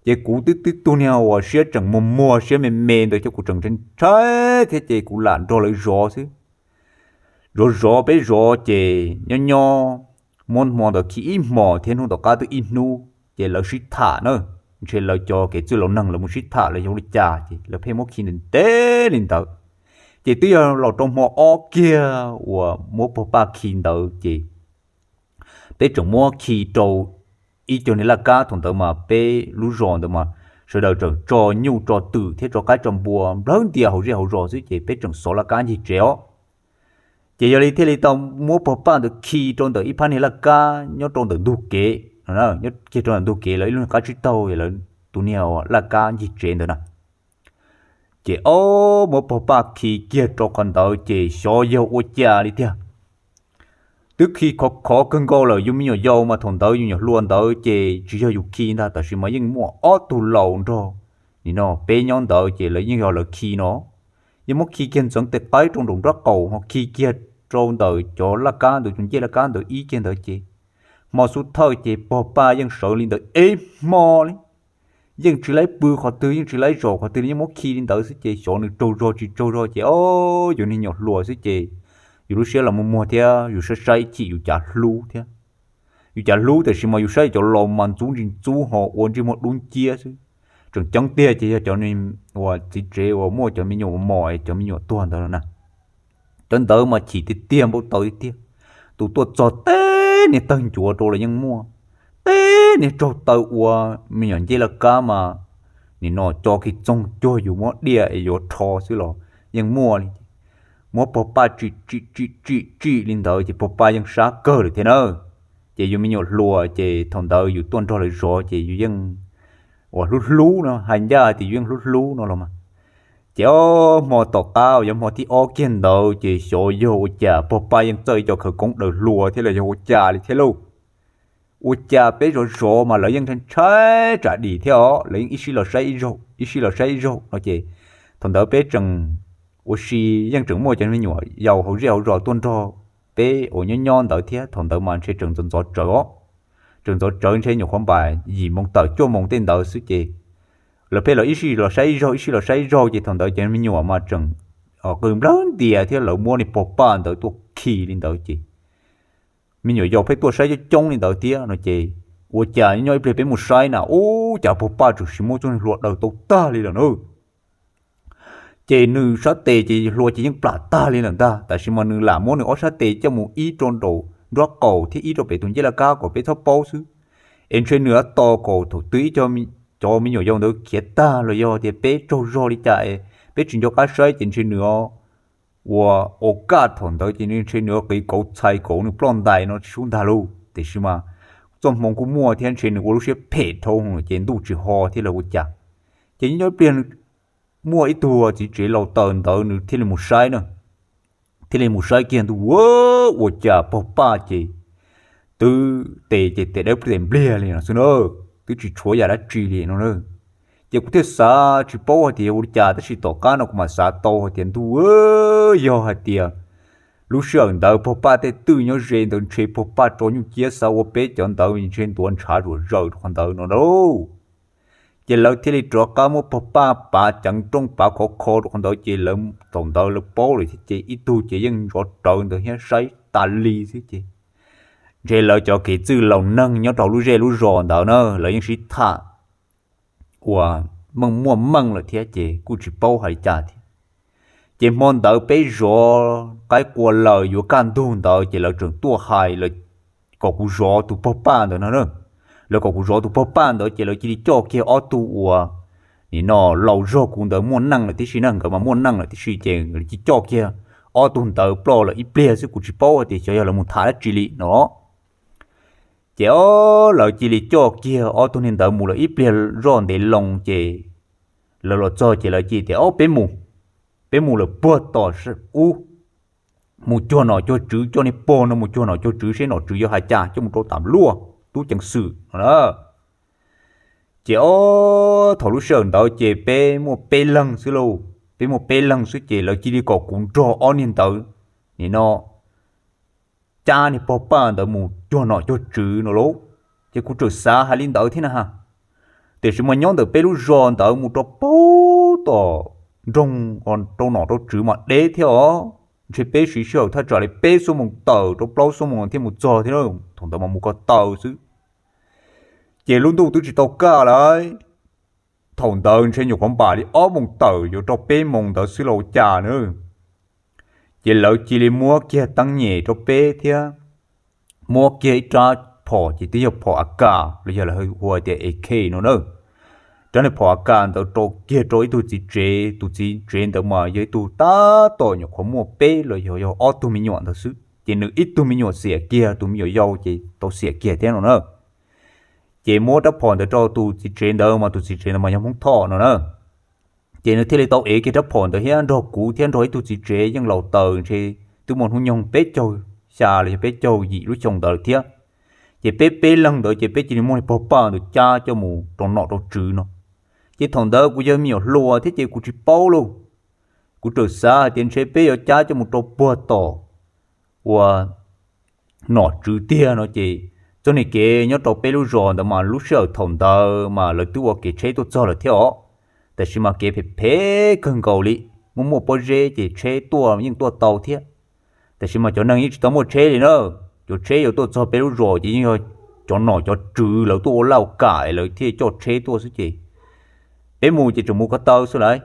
Ces kuv twb tib tug niag uas siab tseem muag muag siab me me ntawd ces kuv tseem ntshai ntshai thiab ces kuv lam nrog lawv zov xwb. Zov zov peb zov ces nyob nyob muab hmo ntawd khi ib hmos thiab hnub tom qab twb ib hnub ces lawv sib tham na, ntshe lawv cov kev txwj laus neeg lawv mus sib tham los yog li cas ces lawv pheej muab khi ntev ntev li ntawd. Ces twb yog los rau hmo ob kiag uas muab pog paj khi ntawd ces peb tseem muab khi rau ib co niag laj kab. Thaum ntawd mas peb lub zos ntawd mas sawv daws tseem tso nyuj tso twm thiab tso qaib tso npua nplawg ntias hauv zej hauv zos xwb ces peb tseem xov laj kab ncig tsev os. Ces yog li thiaj li tau muab pog paj ntawd khi rau ntawm ib phab niag laj kab nyob rau ntawm ntug kev, nyob kiag rau ntawm ntug kev lawv ib lub niag qab tsib taug lawv tus niag laj kab ncig tsev ntawd na. Ces ob muab pog paj khi kiag rau qhov ntawd ces xyov yog ua cas li tiag. Twb khi khov khov kawg nkaus lawm, yus me nyuam yaus mas thaum ntawd yus nyuam hluas ntawd ces tsis yog yus khi ntag, tab sis mas yeej muaj ob tug laus nrog nim no peb nyob ntawd ces lawv yeej yog lawv khi no. Yeej muab khi kiag ntxeev tes qaib rau nraum nraub qaum ho khi kiag rau ntawm cov laj kab ntawd, cov ncej laj kab ntawd ib kiag ntawd ces hmo xub thawj ces pog paj yeej sawv li ntawd ib hmo li. Yeej tsis laib pw qhov twg, yeej tsis laib zom qhov twg li, yeej muab khi li ntawd xwb ces xyov nws tsaug zog tsis tsaug zog ces o, yus niag nyuam hluas xwb ces yus lub siab los muag muag thiab yus saib saib ib chim yus cav hlub thiab. Yus cav hlub tab sis mas yus saib cov laus mas ntxub ntsis ntxub ho ua ntsej muag dub nciab xwb. Tseem ceeb tiag ces yog cov uas txiv tsev uas muaj cov me nyuam mos mos es cov me nyuam tuag ntawd na. Cov ntawd mas chim tiag tiag npau taws tiag tiag. Tus tuaj txog teb niag tawg ncuav rau los yeej muaj, teb niag tsaug taw ua me nyuam ncej laj kab mas nim no co kiag txoog cuag yus muab diaj es yuav rho xwb los yeej muaj li. Muab pog paj tsim tsim tsim tsim tsim li ntawd ces pog paj yeej sab kawg lawm thiab na. Ces yus me nyuam hluas ces thaum ntawd yus tuaj nrog lawv zov ces yus yeej uas hlub hlub no, hais ncaj tias yus yeej hlub hlub no los mas. Ces o, hmo tom qab uas yog hmo thib ob kiag ntawd ces xyov yog ua cas pog paj yeej txawj ib co khawv koob daws hlua thiab los yog ua cas li thiab lauj. Ua cas peb zov zov mas lawv yeej ntshai tsam dim thiab os, lawv yeej ib sij los saib ib zaug ib sij los saib ib zaug no ces thaum ntawd peb tseem ua si, yeej tseem muaj cov me nyuam yaus hauv zej hauv zos tuaj nrog peb uas nyob nyob ntawd thiab. Thaum ntawd mas ntshe tseem ntxov ntxov tsawv os, tseem ntxov tsawv ntshe nyuam qhuav npaum yim moos tawm cuaj moos tej ntawd xwb ces lawv pheej los ib sij los saib ib zaug ib sij los saib ib zaug ces thaum ntawd cov me nyuam mas tseem qw nplawg ntias thiab lawv muab niag pog paj ntawd tuaj khi li ntawd ces me nyuam yaus pheej tuaj saib coob coob li ntawd thiab no ces ua cas nyob ib pliag peb mus saib na ub cas pog paj tseem sim muab txoj niag hlua daws tau tag li lawm na. Ces nws sab tes ces hlua ces yeej plam tag li lawm ntag, tab sis mas nws lam muab nws ob sab tes coj mus ib rau nraum nruab qaum thiab ib rau pem tus ncej laj kab kom peb txhob paub xwb. Es ntshe nws tos kom thaum twg ib co, cov me nyuam yaus ntawd khiav tag los yog tias peb tsaug zog li cas es peb tsis nco qab saib ces ntshe nws ua, ua kaj thaum ntawd ces ntshe nws qiv kauv txhais kauv nws ploj ntais no tsis sub ntag lauj. Tiam sis mas txoj hmoo kuj muaj thiab ntshe nws ua lub siab phem dhau ces ntuj tsis ho thiab los ua cas. Ces nyob ib pliag muaj ib tug txiv tsev laus taws ntawd nws thiaj li mus saib na, thiaj li mus saib kiag ntuj ua, ua cas pog paj ces twb tes ces tes dawb tes npliag li no xwb na, twb tsis tshuav yam dab tsi li no na. Ces kuv thiaj xav tsis paub hais tias ua li cas tab sis tom qab no kuv mam xav tau hais tias ntuj, yog hais tias lub sij hawm ntawd pog paj tej twj nyob ze ntawd ntshe pog paj tso nyuj ciab xav ua peb cov ntawd ntshe ntuav ntshav zuam zaws rau qhov ntawd no lauj. Ces lawv thiaj li rov qab muab pog paj pav ceev rooj pav khov kho rau qhov ntawd ces lawv thaum ntawd lawv paub lawm thiab ces ib tug ces yeej ntov rawv ntawd thiab saib tas li xwb ces ntshe lawv cov kev txwj laus neeg nyob rau lub zej lub zos ntawd na lawv yeej sib tham uas meej muaj meej lawm thiab ces kuj tsis paub hais li cas thiab. Ces hmo ntawd peb zov qaib qua lawm yuav kaj ntug ntawd ces lawv tseem tuaj hais lawv kom kuv zov tus pog paj ntawd no na. Lawv kom kuv zov tus pog paj ntawd ces lawv cia li coj kiag ob tug uas nim no laus zog kuv ntawd muaj neej lawm tib si na, nkawd mas muaj neej lawm tib si ces lawv cia li coj kiag ob tug ntawd ploj lawm ib pliag xwb, kuv tsis paub hais tias xyov yog lawv mus tham dab tsi li no. Ces o, lawv cia li coj kiag ob tug niag ntawd mus lawm ib pliag zoj ntev loo ces lawv los txog ces lawv cia li tias o peb mus, peb mus lawm puag tom ub, mus cuag nom cuag tswv, coj niag pog no mus cuag nom cuag tswv seb nom tswv yuav hais cas coj mus rau tas luaj tub ceev xwm no na. Ces ob thaum lub sij hawm ntawd ces peb muaj peb leeg xwb lauj, peb muaj peb leeg xwb ces lawv cia li kom kuv nrog ob niag ntawd nim no cab niag pog Paj ntawd mus cuag nom cuag tswv no lauj. Ces kuv txawm xav hais li ntawd thiab na. Tiam sis mas nyob ntawm peb lub zos ntawd mus rau puag tom nroog, rau nom rau tswv mas deb thiab os. Ntshe peb siv sij hawm thaj tsam li peb xuab moos tawm rau plaub xuab moos thiaj mus txog thiab, thaum ntawd mas mus ko taw xwb. Ces lub ntuj twb tsis tau kaj lawm, thaum ntawd ntshe nyuam qhuav npam li ob moos tawm yuav rau peb moos ntawd xwb los ua cas na. Ces lawv cia li muab kiag teeb nyem rau peb thiab muab kiag ib rab phom, ces twb yog phom A K los yog lawv hu tias A K no na. Rab niag phom A K ntawd rau kiag rau ib tug txiv tsev, tus txiv tsev ntawd mas yog ib tug tab tom nyuam qhuav muaj peb los yog yog ob tug me nyuam ntawd xwb, ces nws ib tug me nyuam xiam kiag, tus me nyuam yau ces tau xiam kiag thiab no na. Ces muab rab phom ntawd rau tus txiv tsev ntawd mas tus txiv tsev ntawd mas yog Hmoob Thoj no na. Ces nws thiaj li tau ev kiag rab phom ntawd thiab nrog kuv thiab nrog ib tug txiv tsev yeej laus taws ntshe twb muaj hnub nyoog peb caug xya los yog peb caug yim lub xyoo ntawd lawm thiab. Ces peb peb leeg ntawd ces peb cia li muab niag pog Paj ntawd cab coj mus rau nom rau tswv no. Ces thaum ntawd kuv yog me nyuam hluas thiab ces kuv tsis paub lauj. Kuv txawm xav hais tias ntshe peb yuav cab coj mus rau puag tom uas nom tswv tiag no ces txoj niag kev nyob rau peb lub zos ntawd mas lub sij hawm thaum ntawd mas lawv twb ua kev tsheb tuaj txog lawm thiab os. Tab sis mas kev phem phem kawg nkaus li, muaj muaj pob zeb ces tsheb tuaj yeej tuaj tau thiab. Tab sis mas cov neeg yeej tsis tau muaj tsheb li na, cov tsheb yuav tuaj txog peb lub zos ces yeej yog cov nom cov tswv lawv tuaj ua laj ua kam es lawv thiaj coj tsheb tuaj xwb ces peb mus ces tseem mus ko taw xwb lauj.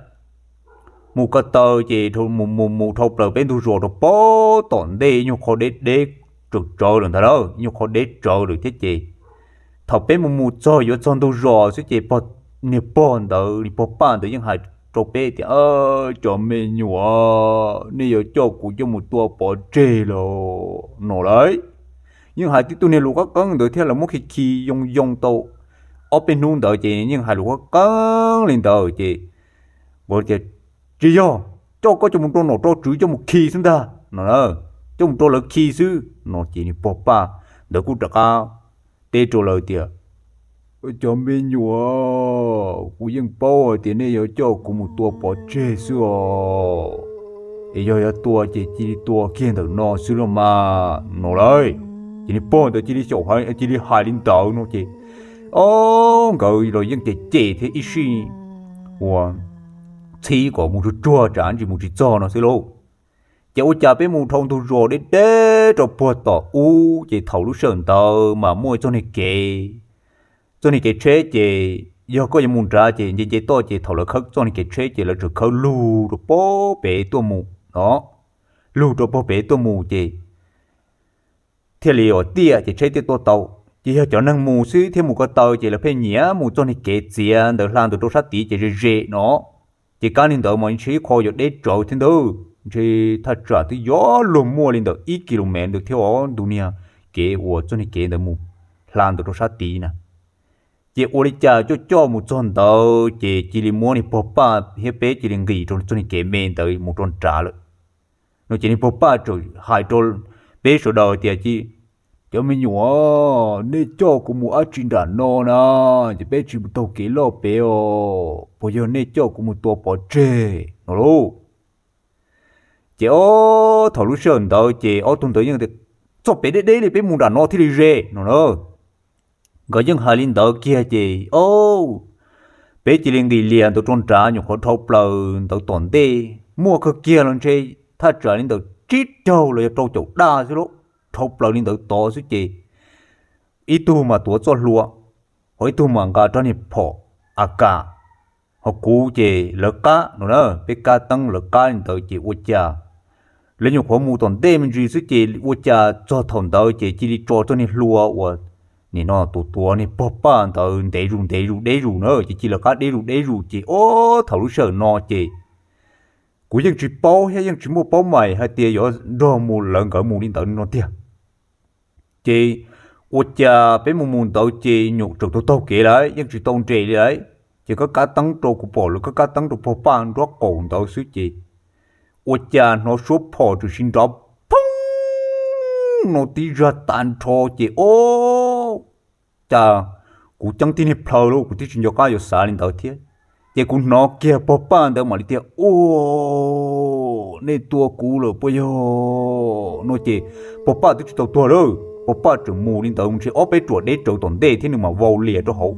Mus ko taw ces mus mus mus dhau plaws peb ntug zos rau puag tom ntej ib nyuag qho deb deb tsawv tsawv lawm ntag lauj, ib nyuag qho deb tsawv lawm thiab ces thaum peb mus mus txog yuav txog ntug zos xwb ces niag pog ntawd, niag pog Paj ntawd yeej hais rau peb tias, Cov me nyuam, nej yuav coj kuv coj mus tua pov tseg los no lauj. Yeej hais tib tug niag lus qab qeeb ntawd thiab lawv muab khi khi yoo yoo tau ob peb hnub ntawd ces yeej hais lus qab qeeb li ntawd ces, Tsis yog, coj koj coj mus rau nom rau tswv coj mus khi xwb ntag no, coj mus rau lawv khi xwb no ces niag pog Paj ntawd kuj rov qab teb rau lawv tias, Cov me nyuam, kuv yeej paub hais tias nej yuav coj kuv mus tua pov tseg xwb os. Es yog yuav tua ces cia li tua kiag ntawm no xwb los mas no lauj. Ces niag pog ntawd cia li xyaum, cia li hais li ntawd no ces, o, nkawd los yeej cem cem thiab ib sij ua txhib kom mus tsuag tsuag tsam ntsis mus tsis txog no xwb lauj. Ces ua cas peb mus dhau ntug zos deb deb rau puag tom ub ces thaum lub sij hawm ntawd mas muaj txoj niag kev, txoj niag kev tsheb ces yog koj yuav mus nrad ces nce nce toj ces thaum lawv khawb txoj niag kev tsheb ces lawv tseem khawb lug rau puag pem tuaj mus no, lug rau puag pem tuaj mus ces thiaj li ua tiaj ces tsheb thiaj tuaj tau. Ces yog cov neeg mus xwb thiab mus ko taw ces lawv pheej nyiam mus txoj niag kev txiav ntawd hla ntawd rau sab tid ces ze ze no. Ces kab niag ntawd mas ntshe ib qho yuav deb tsawv thiab ntag, ntshe thaj tsam twb yuav luag muaj li ntawm ib ki lo mev ntawd thiab os, ntu niag kev uas txoj niag kev ntawd mus hla ntawd rau sab tid na. Ces ua li cas coj coj mus txog ntawd ces cia li muab niag pog Paj thiab peb cia li nqis rau txoj niag kev me ntawd mus rau nrad lawm no. Ces niag pog Paj txawm hais rau peb sawv daws tias, Cov me nyuam, nej coj kuv mus dab tsi nram no na? Ces peb tsis mus taug kev loj pem os, puas yog nej coj kuv mus tua pov tseg no lauj? Ces ob thaum lub sij hawm ntawd ces ob tug ntawd yeej, Txoj pem deb deb li, peb mus nram no thiaj li ze no na. Nkawd yeej hais li ntawd kiag ces, o, peb cia li nqis lias ntawd rau nrad, nyuam qhuav dhau plaws ntawd tom ntej muaj kawg kiag los ntshe thaj tsam li ntawm tsib caug los yog rau caum daj xwb lauj, dhau plaws li ntawd tod xwb ces ib tug mas tuav txoj hlua, ho ib tug mas nqa rab niag phom A kas, ho kuv ces lawv qab no na, peb kab teeb lawv qab li ntawd ces ua cas lawv nyuam qhuav mus tom ntej me ntsis xwb ces ua cas txog thaum ntawd ces cia li tso txoj niag hlua uas nim no tus tuav niag pog Paj ntawd ntev zus ntev zus deb zus na, ces cia li lawv qab deb zus deb zus ces ob thaum lub sij hawm no ces kuv yeej tsis paub thiab yeej tsis muaj paub mais hais tias yuav nrog mus lawv nkawd mus li ntawd no tiag. Ces ua cas peb mus mus ntawd ces nyuam tseem taug taug kev lawm, yeej tsis tau nres li lawm. Ces kab kab teeb rau, kuv pom lawv kab kab teeb rau pog Paj nraub qaum ntawd xwb ces ua cas hnov suab phom tseem sib nrov phooj no tib zaj tas nrho ces ob, cas kuv ceeb tib niag plhaw lauj, kuv twb tsis nco qab yuav xav li ntawd thiab. Ces kuv hnov kiag pog Paj ntawd mam li tias, Ua, nej tua kuv lawm puas yog? No ces pog Paj twb tsis tau tuag lawm, pog Paj tseem mus li ntawd ntshe ob peb ruam deb rawv tom ntej thiab nws mam vau lias rau hauv.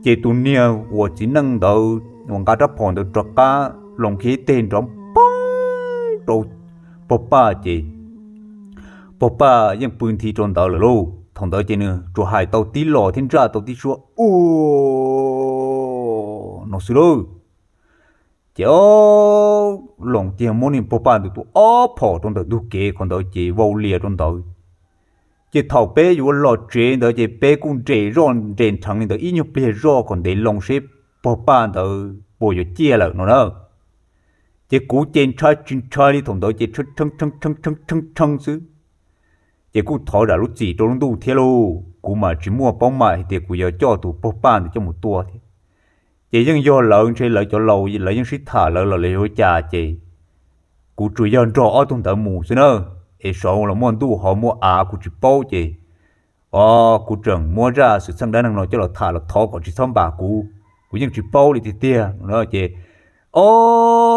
Ces tus niag uas txiv neej ntawd uas nqa rab phom ntawd rov qab los kiag ib teg nrov poob rau pog Paj ces pog Paj yeej pw nthi rau ntawd lawm lauj. Thaum ntawd ces nws tsuas hais tau tib los thiab ntsaj tau tib suab, Ua, no xwb lauj. Ces o, Loos tiag muab niag pog Paj ntawd tua ob phom rau ntawm ntug kev qhov ntawd ces vau lias rau ntawd. Ces thaum peb yuav los tsev ntawd ces peb kuj nres zoj nres nrheev li ntawd ib nyuag pliag zoj kom ntev loo seb pog Paj ntawd puas yuav ciaj lawm no na. Ces kuv ces ntshai tsis ntshai li thaum ntawd ces tshee tshee tshee tshee xwb. Ces kuj thov zam lub txim rau lub ntuj thiab lauj, kuv mas tsis muaj paub mai hais tias kuv yuav coj tus pog Paj ntawd coj mus tua thiab. Ces yeej yog lawv ntshe lawv cov laus lawv yeej sib tham lawv los lawv yuav ua cas ces kuv tsuas yog nrog ob tug ntawd mus xwb na, es saud los muaj ntuj ho muaj av kuv tsis paub ces o, kuv tseem muab zaj xwm txheej dab neeg no coj los tham los thov kom tsis txhob npam kuv, kuv yeej tsis paub li tiag tiag no ces o,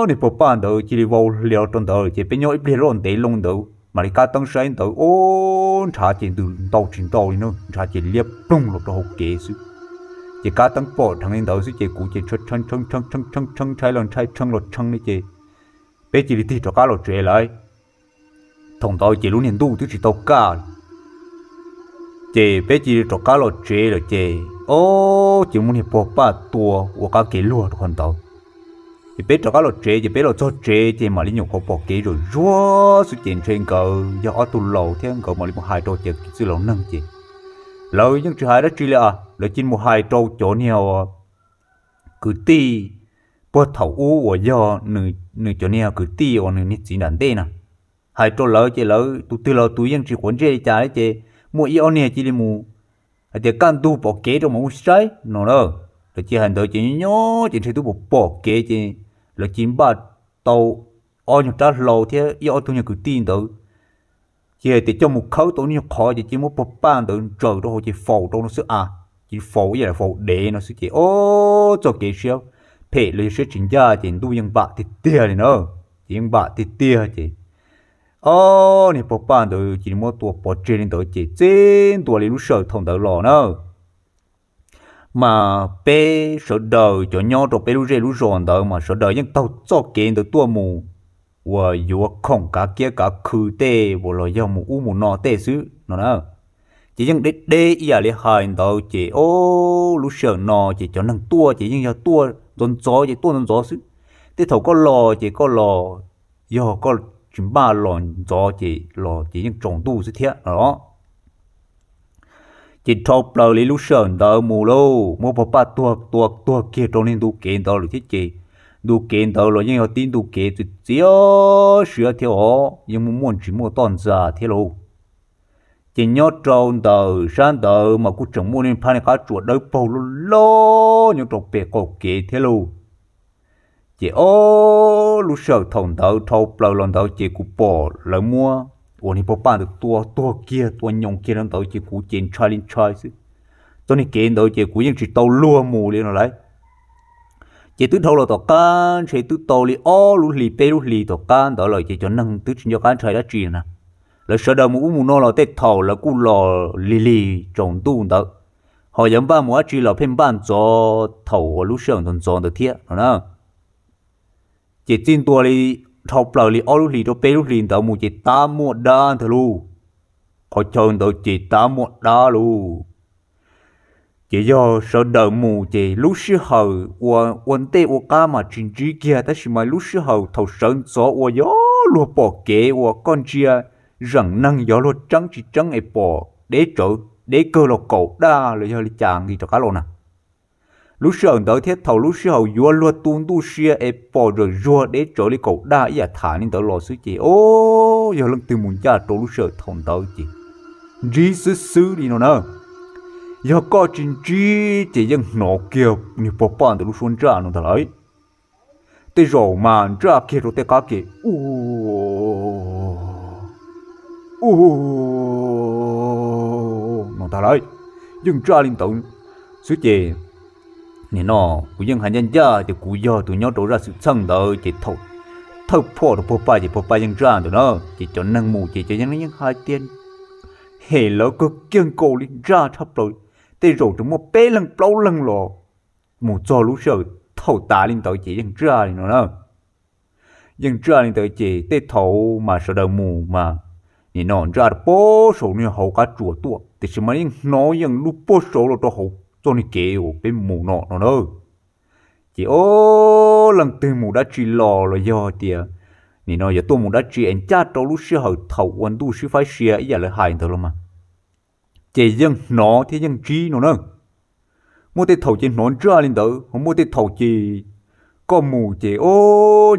niag pog Paj ntawd cia li vau hlo rau ntawd ces peb nyob ib pliag zoj ntev loo ntawd mam li kab teeb saib ntawd o, ntshav ces ntws ntau tsis ntau li no, ntshav ces liab ploog los rau hauv kev xwb. Ces kab teeb pom dheev li ntawd xwb ces kuv ces tshee tshee tshee tshee tshee tshee ntshai los ntshai tshee los tshee li ces peb cia li tig rov qab los tsev lawm. Thaum ntawd ces lub niag ntuj twb tsis tau kaj li. Ces peb cia li rov qab los tsev lawm ces o, ces muaj niag pog Paj tua ua qab kev luag rau qhov ntawd. Ces peb rov qab los tsev ces peb los txog tsev ces mam li nyuam qhuav pom kev zam zuag xwb ces ntshe nkawd yog ob tug laus thiab nkawd mam li mus hais rau cov kwv tij laus neeg ces lawv yeej tsis hais dab tsi li a, lawv cia li mus hais rau cov niag kwv tij puag thaum ub uas yog nws cov niag kwv tij uas nws niag txiv nram ntej na. Hais rau lawv ces lawv tus twg los tus yeej tsis quav ntsej li cas li ces muaj ib ob niag cia li mus hais tias kaj ntug pom kev rau mam mus saib no na. Lawv cia hais ntawd ces nyob nyob ces ntshe twb pom pom kev ces lawv cia npaj tau ob nyuag rab hlau thiab ib ob tug nyuag kwv tij ntawd cia hais tias coj mus khawb tau nyuag qhov ces cia muab pog Paj ntawd ntsaws rau hauv ces faus rau no xwb a. Cia faus ib yam li faus dev no xwb ces o, txoj kev siab phem los yog siab tsis ncaj ces ntuj yeej npam tiag tiag li na. Ces yeej npam tiag tiag ces o, niag pog Paj ntawd cia li muab tua pov tseg li ntawd ces txij ntua li lub sij hawm thaum ntawd los na mas peb sawv daws cov nyob rau peb lub zej lub zos ntawd mas sawv daws yeej taug txoj kev ntawd tuaj mus uas yuav khoom kav kiab kav khw tej uas los yog mus ub mus no tej xwb no na. Ces yeej deb deb ib yam li hais ntawd ces o, lub sij hawm no ces cov neeg tuaj ces yeej yog tuaj ntxov ntxov ces tuaj ntxov ntxov xwb. Tej thaum koj los ces koj los, yog koj tsis npaj los ntxov ces los ces yeej tsaus ntuj xwb thiab no los. Ces dhau plaws li lub sij hawm ntawd mus lauj, muab pog Paj tuag tua tuag kiag rau niag ntu kev ntawd lawm thiab ces ntu kev ntawd los yeej yog tib ntu kev txias txias siab thiab os, yeej muaj muaj ntsis muaj toj ntxas thiab lauj. Ces nyob rau ntawm sab ntawd mas kuj tseem muaj li phab niag qab tsuas dawb paug loj loj nyob rau pem qaum kev thiab lauj. Ces o, lub sij hawm thaum ntawd dhau plaws los ntawd ces kuv pom lawv muab uas niag pog Paj ntawd tua tuag kiag tua nyoos kiag rau ntawd ces kuv ces ntshai li ntshai xwb. Txoj niag kev ntawd ces kuv yeej tsis tau luag mus li no lauj. Ces twb dhau los tom qab ntshe twb tau li ob lub hlis peb lub hlis tom qab ntawd lawm ces cov neeg twb tsis nco qab ntshai dab tsi na. Lawv sawv daws mus ub mus no los tej thaum lawv kuj los lig lig tsaus ntuj ntawd, ho yuav npaj mus dab tsi los pheej npaj ntxov thaum uas lub sij hawm ntxov ntxov ntawd thiab no na. Ces txij ntua li dhau plaws li ob lub hlis rau peb lub hlis ntawd mus ces tab muaj dab ntag lauj. Qhov chaw ntawd ces tab muaj dab lauj. Ces yog sawv daws mus ces lub sij hawm ua ua ntej ua qab mas tsis ntsib kiag tab sis mas lub sij hawm thaum sawv ntxov uas yog luag pom kev uas koj ntsia zeem neeg yog luag tseeb tsis tseeb es pom deb tsawv deb kawg los kaum daj los yog li cas nqis rov qab los na. Lub sij hawm ntawd thiab thaum lub sij hawm yuav luag tu ntuj sia es pom zawm zuag deb tsawv li kaum daj ib yam tham li ntawd los xwb ces o, yog leej twg mus ncaj rau lub sij hawm thaum ntawd ces ntsib xwb xwb li no na. Yog koj tsis ntsib ces yeej hnov kiag niag pog Paj ntawd lub suab ntsaj no ntag lauj. Tej zaum mas ntsaj kiag rau tej qab ke u u no ntag lauj. Yeej ntsaj li ntawd xwb ces nim no kuv yeej hais ncaj ncaj tias kuv yog tus nyob rau zaj xwm txheej ntawd ces thaum thawj phoj rau puag paj ces puag paj yeej ntsaj ntawm na. Ces cov neeg mus ces cov neeg yeej hais tias hem lawv kawg kiag nkaus li, ntsaj tshaj plaws. Tej zaum tseem muaj peb leeg plaub leeg los mus txog lub sij hawm thaum tas li ntawd ces yeej ntsaj li no na. Yeej ntsaj li ntawd ces tej thaum mas sawv daws mus mas nim no ntsaj rau puag saum niag hauv qab tsuas tuaj, tiam sis mas yeej hnov yeej lub puag saud los rau hauv txoj niag kev uas peb mus no no na. Ces ob leej twg mus dab tsi los los yog tias nim no yuav tuaj mus dab tsi es ncaj rau lub sij hawm thaum ua ntuj sib faib sia ib yam lawv hais ntawd los mas, ces yeej hnov thiab yeej ntsib no na. Muaj tej thaum ces hnov ntsaj li ntawd, ho muaj tej thaum ces koj mus ces o,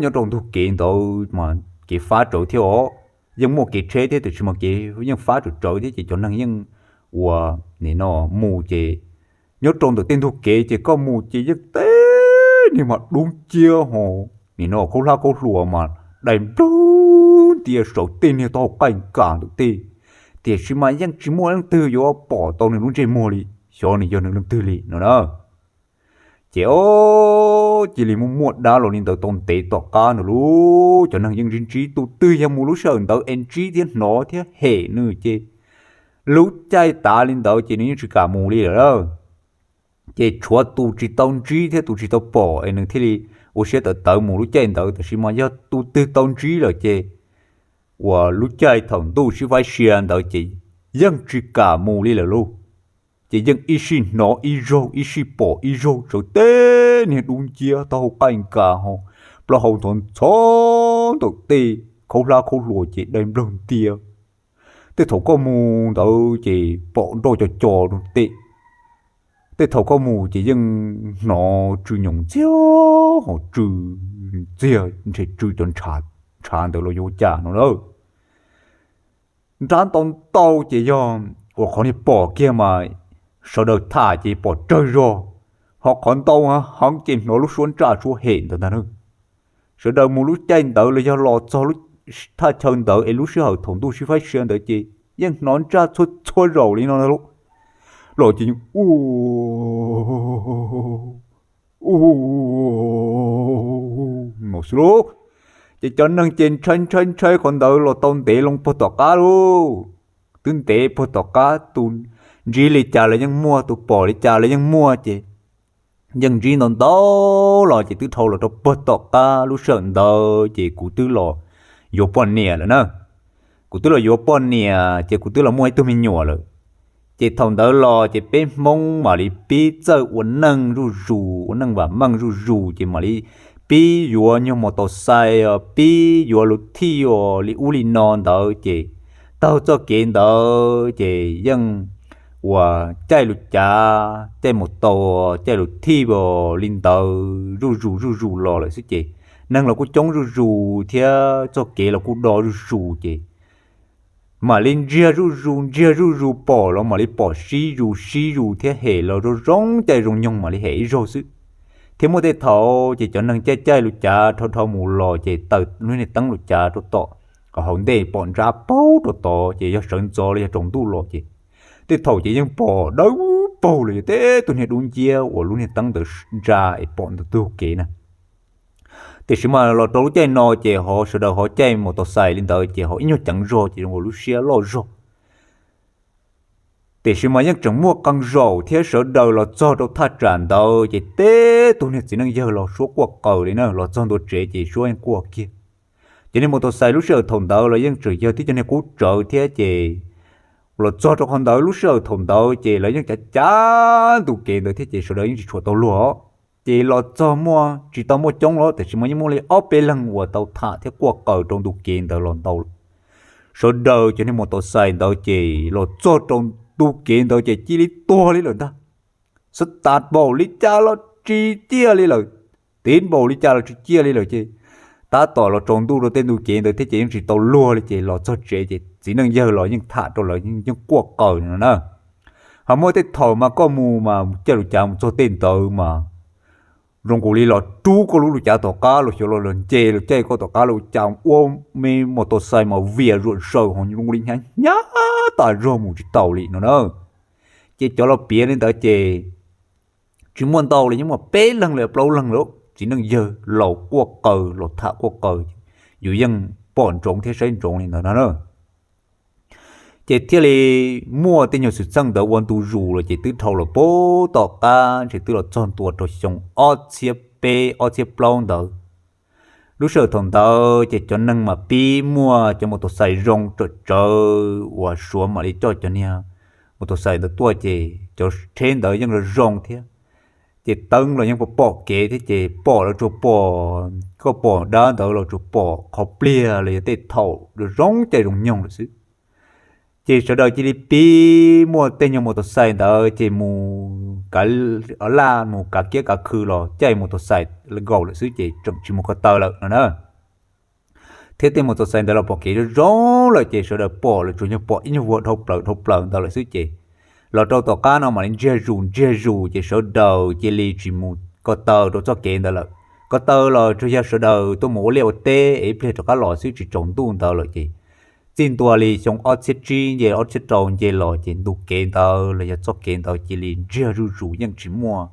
nyob rau ntug kev ntawd mas kev fab tsawv thiab os. Yeej muaj kev tsheb thiab tiam sis mas kev yeej fab tsawv tsawv thiab ces cov neeg yeej ua nim no mus ces nyob rau ntawm tej ntug kev ces koj mus ces yeej teb niag mas dub nciab ho nim no khaub hlab khaub hluas mas dai nplawg ntias sawv tej niag taub hau qaij nkas ntawm tej, tiam sis mas yeej tsis muaj leej twg yuav pom tau nws lub ntsej muag li, xyov nws yog nws leej twg li no na. Ces o, cia li muaj muaj dab los li ntawd tau ntev tom qab ntawd lauj. Cov neeg yeej ntsib ntsib tus twg yog mus lub sij hawm ntawd es ntsib thiab hnov thiab hem nws ces lub caij tas li ntawd ces nws yeej tsis kam mus li lawm. Ces tshuav tus tsis tau ntsib thiab tus tsis tau pom es nws thiaj li ua siab tawv tawv mus lub caij ntawd, tiam sis mas yog tus twg tau ntsib lawm ces uas lub caij thaum ntuj sib faib sia ntawd ces yeej tsis kam mus li lawm lauj. Ces yeej ib sij hnov ib zaug ib sij pom ib zaug sawv tej niag dub nciab taub hau qaij nkas ho plaub hau ntxhov ntxhov ntawm tej khaub hlab khaub hluas ces dai nplawg ntias. Tej thaum koj mus ntawd ces pom nroj co co rau tej. Tej thaum koj mus ces yeej hnov tsw nyoos ntxiag ho tsw ntxiag ntshe tsw cov ntshav ntawd los yuav cas no na. Nrab ntau ntau ces yog uas qhov niag pom kiag mas sawv daws tham ces pom tsawg zog, ho qhov ntau heev ces hnov lub suab ntsaj suab hem ntawd ntag na. Sawv daws mus lub caij ntawd los yog los txog lub thaj chaw ntawd es lub sij hawm thaum ntuj sib faib sia ntawd ces yeej hnov ntsaj txhua txhua zaus li no lauj. Los ces u u no xwb lauj. Ces cov neeg ces ntshai ntshai ntshai qhov ntawd los tau ntev loo puag tom qab lauj. Twb ntev puag tom qab, tus ntsib li cas los yeej muaj, tus pom li cas los yeej muaj ces yeej ntsib ntau ntau los ces twb dhau los rau puag tom qab lub sij hawm ntawd ces kuv twb los yuav poj niam lawm na. Kuv twb los yuav poj niam ces kuv twb los muaj ib tug me nyuam lawm. Ces thaum ntawd los ces peb Hmoob mam li pib txawj ua neej zuj zus, ua neej vam meej zuj zus ces mam li pib yuav nyuag mos taus xais, pib yuav lus thij li ub li no ntawd ces taug txoj kev ntawd ces yeej uas caij lus cav, caij mus tau, caij lus thij li ntawd zuj zus zuj zus los lawm xwb ces neeg los kuj coob zuj zus thiab txoj kev los kuj do zuj zus ces mam li ntsiag zuj zus ntsiag zuj zus, pom los mam li pom sib zus sib zus thiab hem los zoo zoo caij zoo nyoog mam li hem ib zaug xwb. Thiab muaj tej thaum ces cov neeg caij caij lus cav dhau dhau mus los ces taws lub niag teeb lus cav rau tom hauv ntej pom ntsab paug rau tod ces yog sawv ntxov los yog tsaus ntuj los ces tej thaum ces yeej pom dawb paug los yog tej tug niag dub nciab uas lub niag teeb ntawd ntsa es pom ntawm ntug kev na. Tiam sis mas los rau lub caij no ces ho sawv daws ho caij mos taus xais li ntawd ces ho ib nyuag ceev zog ces zoo ua lub siab loj zog. Tiam sis mas yeej tseem muaj qee zaum thiab sawv daws los txog rau thaj tsam ntawd ces tej tug niag txiv neej yawg los suab quaj qaws li na, los txog ntua tsev ces suab yeej quaj kiag. Ces niag mos taus xais lub sij hawm thaum ntawd los yeej tseem yog tib cov niag qub tsawv thiab ces los txog rau qhov ntawd lub sij hawm thaum ntawd ces lawv yeej cav cav ntu kev ntawd thiab ces sawv daws yeej tsis tshua tau luag. Ces los txog muaj tsis tau muaj coob los tiam sis mas yeej muaj li ob peb leeg uas tau tham thiab quaj qaws rau ntu kev ntawd los ntau. Sawv daws cov niag mos taus xais ntawd ces los txog rau ntu kev ntawd ces cia li tuag li lawm ntag. Xav tas npaum li cas los tsis ciaj li lawm, tiv npaum li cas los tsis ciaj li lawm ces tab tom los tsaus ntuj rau tej ntu kev ntawd thiab ces yeej tsis tau luag li ces los txog tsev ces txiv neej yawg los yeej tham rau lawv yeej quaj qaws no na. Ho muaj tej thaum mas koj mus mas caij lus cav mus txog tej ntawd mas zoo nkaus li los rub koj lub lus cav tom qab los xyov los los nce los caij koj tom qab los cas ua me mos taus xais mas vias zuam zaws ho zoo nkaus li hnyav hnyav tas zog mus tsis taus li no na. Ces cov los piav li ntawd ces tsis muaj ntau li, yeej muaj peb leeg los plaub leeg li, txiv neej yawg laus quaj qw los tham quaj qw, yus yeej pom ntsoov thiab saib ntsoov li ntawd no na. Ces thiaj li muaj tej nyuag xwm txheej ntawd ua ntu zus los ces twb dhau los puag tom qab ntshe twb los txog ntua rau xyoo ob txhiab peb ob txhiab plaub ntawd. Lub sij hawm thaum ntawd ces cov neeg mas pib muaj cov mus tus xais zoo tsawm tsawv uas Suav mam li coj cov niag mus tus xais ntawd tuaj ces cov tsheb ntawd yeej zoo zoo thiab. Ces teeb los yeej pom pom kev thiab ces pom los tsuas pom, koj pom dab ntawd los tsuas pom qhov pliag los yog tej thaum zoo zoo caij zoo nyoog lawm xwb. Ces sawv daws cia li pib muaj tej nyuag mus tus xais ntawd ces mus kav, laj mus kav kiab kav khw los caij mus tus xais nkaus lawm xwb ces tseem tsis mus ko taw lawm no na. Thiab tej mus tus xais ntawd los pom kev zoo zoo lawm ces sawv daws pom los tsuas yog pom ib nyuag vuag dhau plaws dhau plaws ntawd lawm xwb ces los rau tom qab no mam li ntsiag zus ntsiag zus ces sawv daws cia li tsis mus ko taw rau txoj kev ntawd lawm. Ko taw los tsuas yog sawv daws tuaj mus ua liaj ua teb es ib pliag rov qab los xwb tsis tsaus ntuj ntawd lawm ces txij ntua li xyoo ob txhiab tsib nce ob txhiab rau nce los ces ntu kev ntawd los yog txoj kev ntawd cia li ntsiag zuj zus yeej tsis muaj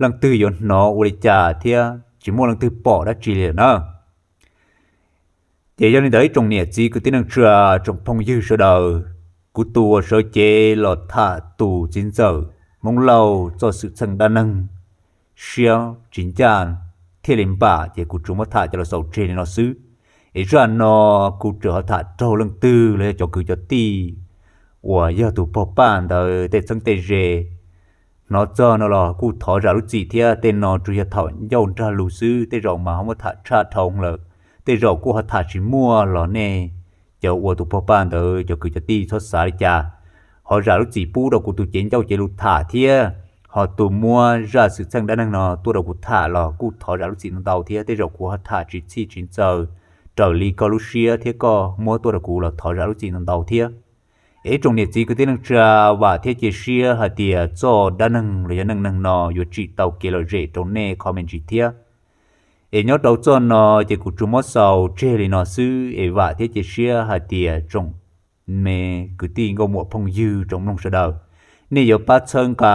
leej twg yuav hnov ua li cas thiab tsis muaj leej twg pom dab tsi li lawm na. Ces yog li ntawd ib tsoom niam txiv kwv tij neej tsa tsoom phooj ywg sawv daws, kuv tus uas sawv cev los tham tus txiv ntxawm Hmoob Lauj txoj xwm txheej dab neeg siab tsis ncaj thiaj li npam ces kuv tsuas muab tham coj los xaus tseg li no xwb. Es zaj no kuv tseem ho tham raug leej twg los yog cov kwv cov tij uas yog tus pog Paj ntawd tej txheeb tej ze hnov txog no los kuj thov zam lub txim thiab. Tej no tsuas yog thaum ncauj nrag lus xwb, tej zaum mas ho muab tham tshaj dhau lawm, tej zaum kuj ho tham tsis muaj los nej cov ua tus pog Paj ntawd cov kwv cov tij txhob xav li cas. Ho zam lub txim pub rau kuv tus cev ncauj cev lus tham thiab ho tus muab zaj xwm txheej dab neeg no tuaj rau kuv tham los kuj thov zam lub txim ntau ntau thiab. Tej zaum kuv ho tham tsis txhij tsis ntxaws raws li koj lub siab thiab koj muab tuaj rau kuv los thov zam lub txim ntau ntau thiab. Es ib tsoom niam txiv kwv tij neej tsa, vam thiab cia siab hais tias txoj dab neeg los yog neej neeg no yuav tsim tau kev lom zem rau nej qhov me ntsis thiab. Es nyob rau txoj no ces kuv tsuas muab xaus tseg li no xwb es vam thiab cia siab hais tias tsoom me kwv tij nkauj muam phooj ywg tsoom mloog sawv daws, nej yuav pab txhawb nqa